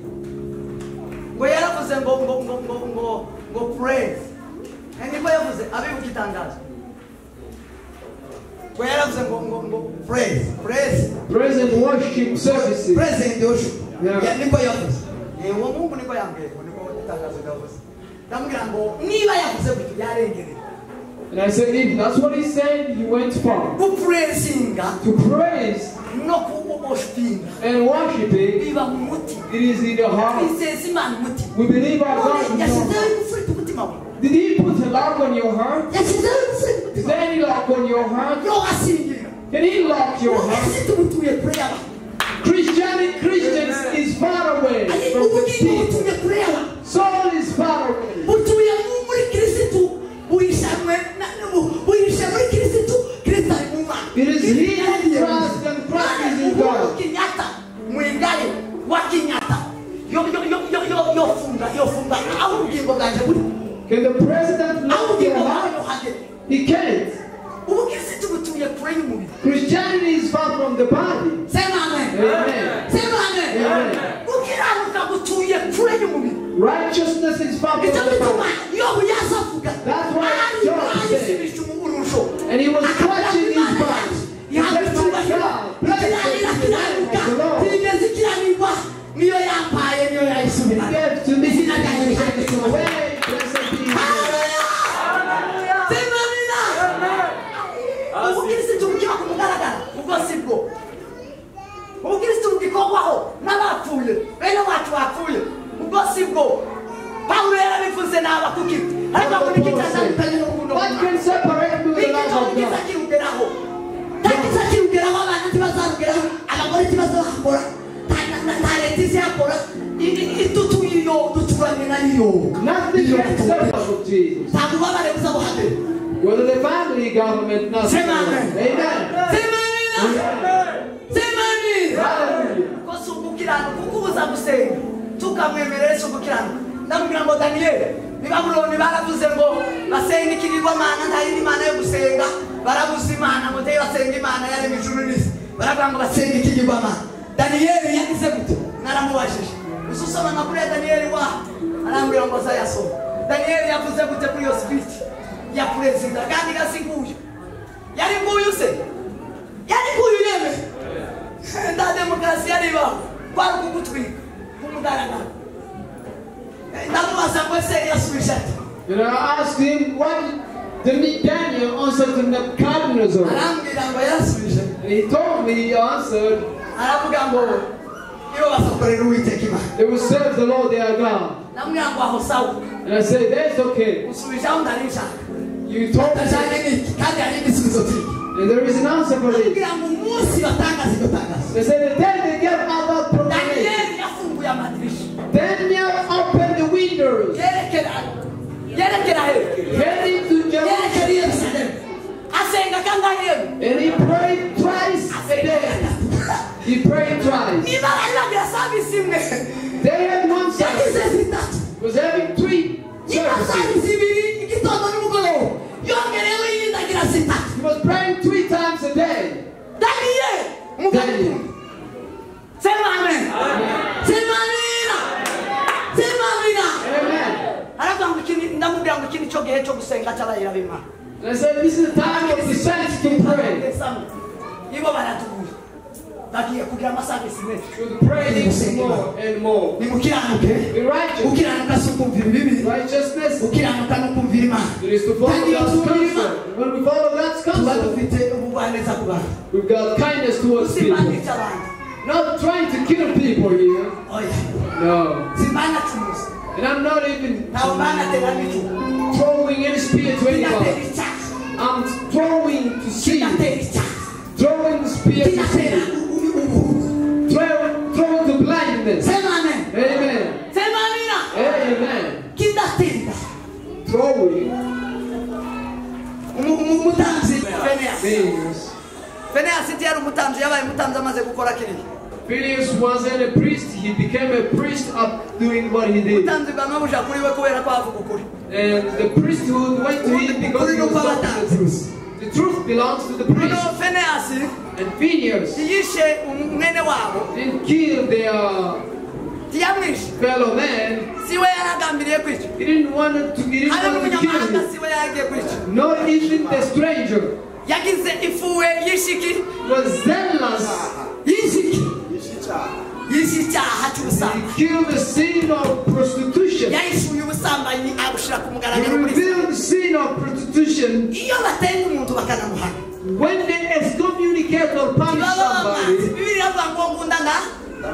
Praise and worship services. Praise and worship. Yeah. And I said, if that's what he said, he went far. To praise and worshiping, it is in the heart. We believe our God. Did he put a lock on your heart? Is there any lock on your heart? Can he lock your heart? Christianity, Christians is far away from the people. Soul is far away. It is he in Christ and Christ is in God. Can the president lock your heart? He can't. Christianity is far from the body. Amen. Amen. Righteousness is far from the body. That's why Job said, and he was clutching his body. He said, my God, blessed be the name of the Lord. He gave to me away, blessed be his name. bugaragara ubwo si bwo. Ubukristo bugikorwaho n'abapfuye, bene wacu bapfuye, ubwo si bwo. Pawulo yarabivuze n'abakuki ariko ngo niki cyatandukanye n'urukundo. What can separate me with the love of God? Ntakiza kirugeraho, abana ntibazarugeraho, abagore ntibazakora, nta leta izakora, itutuye duturanye nayo. Nothing can separate us from Jesus. Nta bubabare buzabuhagera. Whether the family, government, nothing. Amen. Amen. Amen. Ko si ugukiranuka kuko ubuza gusenga tukamwemerera si ugukiranuka. Ndamubwira ngo Daniyeli ni Babuloni baravuze ngo basenga ikigirwamana, nta yindi mana yo gusenga, barabuze Imana ngo ndeyo basenga Imana yaremye ijuru n'isi, baravuga ngo basenga ikigirwamana. Daniyeli yagize gute? Naramubajije ususoma amakuru ya Daniyeli wa arambwira ngo azayasoma. Daniyeli yavuze gute kuri iyo speech ya perezida? Kandi gasi nguyu yari nguyu se yari nguyu yeme nda demokarasi yaribaho kwari ukugutwika kumugaragaro. Ndamubaza ngo ese yasubije ati? And I asked him, what did Daniel answer to Nebuchadnezzar? Arambwira ngo yarasubije. And he told me, he answered, aravuga ngo iyo bazakorera Uwiteka Imana. They will serve the Lord their God. Ndamubwira ngo aho sawa. And I said, that's okay. Usubije aho ndari nshaka. You told me. Atajyanye n'iki kandi hari igisubizo cy'iki. And there is an answer for it. Arambwira ngo umunsi batangaza iryo tangazo. They said, the day they gave out that proclamation, Daniyeli yafunguye amadirisha. Daniel opened the windows. Yerekera he? Heading to Yerekera Jerusalem. Yerusalemu. Asenga kangahe yemwe? And he prayed twice a day. He prayed twice. Niba bari bagira service imwe. They had one Yagize service. zitatu. Was having three Niba services. service ibiri igitondo n'umugoroba. Yongereyeho iyindi agira zitatu. He was praying 3 times a day. Daniyeli umugabo Daniel. ukunda. Sema amen. Sema amina. Sema amina. Amen. Aravuga ngo iki ndamubwira ngo iki nicyo gihe cyo gusenga cy'abayira b'Imana. And I said, this is the time of the saints to pray. Ibo baratuguye. Bagiye kugira amasavisi menshi. To pray more and more. Nimukiranuke. Be righteous. Gukiranuka si ukumvira ibibi. Righteousness Gukiranuka ni ukumvira Imana. it is to follow Kandi iyo God's twumvira Imana counsel. When we follow God's tuba counsel, dufite ubugwaneza ku bantu. we've got kindness towards people. Simbanica abantu. Not trying to kill people here. Oya. No. Simbanacumuza. And I'm not even Ntawe mbanatera n'icumu. throwing any spear to Kinatera anybody. icyaha. I'm throwing to see. Kinatera icyaha. Throwing the spear to Kinatera see. ubuhugu. Throwing to blindness. Sema amen. Amen. Sema amina. Amen. Kidatera. Throwing Umutambyi Feneyasi. things. Feneyasi ntiyari umutambyi, yabaye umutambyi amaze gukora kiriya. Phineas wasn't a priest, he became a priest of doing what he did. Ubutambyi bwamabuja kuri we kubera ko avuga ukuri. And the priesthood went to him because he was talking the truth. The truth belongs to the priest. Noneho Feneyasi And Phineas yishe mwene wabo, didn't kill their ntiyamwishe. fellow man. Si we yaragambiriye kwica. He didn't want to, he didn't Habe want to kill n'umunyamahanga him. si we yaragiye kwica. Not even the stranger. Yagize ifuwe yishiki. He was zealous. Yishiki. Yishe icyaha cy'ubusambanyi. He killed the sin of prostitution. Yahishuye ubusambanyi abushyira ku He mugaragaro muri revealed the sin of prostitution. Iyo batenga umuntu bakanamuhana. When they excommunicate or punish Ntibaba bamwanze. somebody, Bibiliya iravuga ngo ngunda nda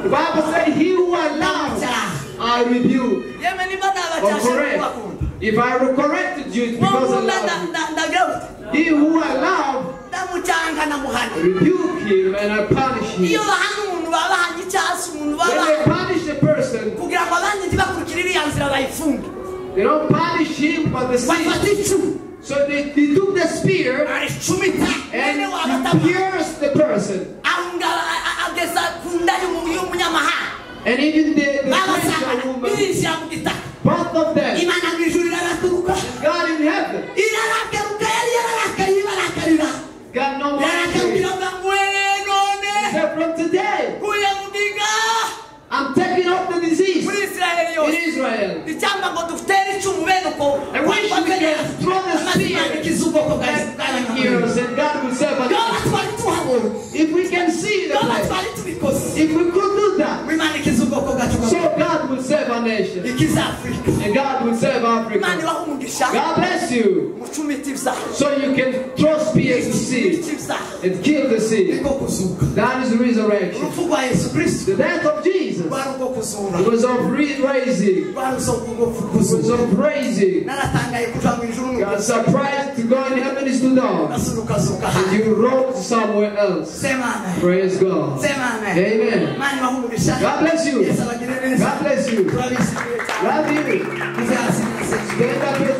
the Bible says, he who I love, I rebuke Yemwe niba or nabacyashe correct. kubakunda. If I corrected you, it's because I Ngunda love you. ndagira gute? He who I love, Ndamucyanga ndamuhana. I rebuke him and I punish him. Iyo bahana umuntu baba bahanye icyaha si umuntu baba When they bahanye. punish a person, Kugira ngo abandi ntibakurikire iriya nzira bayifunge. they don't punish him for the sin. Bafata icumu So they took the spear aricumita and mwene wabo he atamuhana. pierced the person. Ahunga ageza ku nda y'umunyamahanga. And even the stranger Babasangana woman, birinjira mu gitaka. both of them, Imana mu ijuru iraraturuka. God in heaven, Iraragaruka yari yararakaye ibarakarira. got no more Yaragabwira angry. ngo ngwe none Except from today, kuye mugiga I'm taking up the disease muri Israheli in yose. Israel. Icyampa ngo dutere icumu bene uko I wish we could throw the maze Imana spear ikize ubwoko bwa at Israheli. ears and God will save us. Yoba twari tuhabonye. If we can see the Yoba place, twari tubikoze. if we could do that, Imana ikize ubwoko bwacu so God will save our nation ikize Afurika. and God will save Africa. Imana Africa. ibahe umugisha. God bless you. Mucumite ibyaha. So you can throw spears to seed Ibice ibyaha. and kill the seed. Niko kuzuka. That is resurrection. Urupfu rwa Yesu Kristo The death of Jesus rwari urwo kuzura. was of raising. Rwari urwo Was kuzura. of raising. Naratangaye kuja mu ijuru God nuko surprised to go in heaven is to die. ugasunuka ukazuka And hanze. you rose somewhere else. Sema amen. Praise God. Sema amen. Amen. Imana ibahe umugisha. God bless you. Yesu abagire neza. God bless you. Turabishimiye cyane. Love you. Muze hasi mwese. Stand up.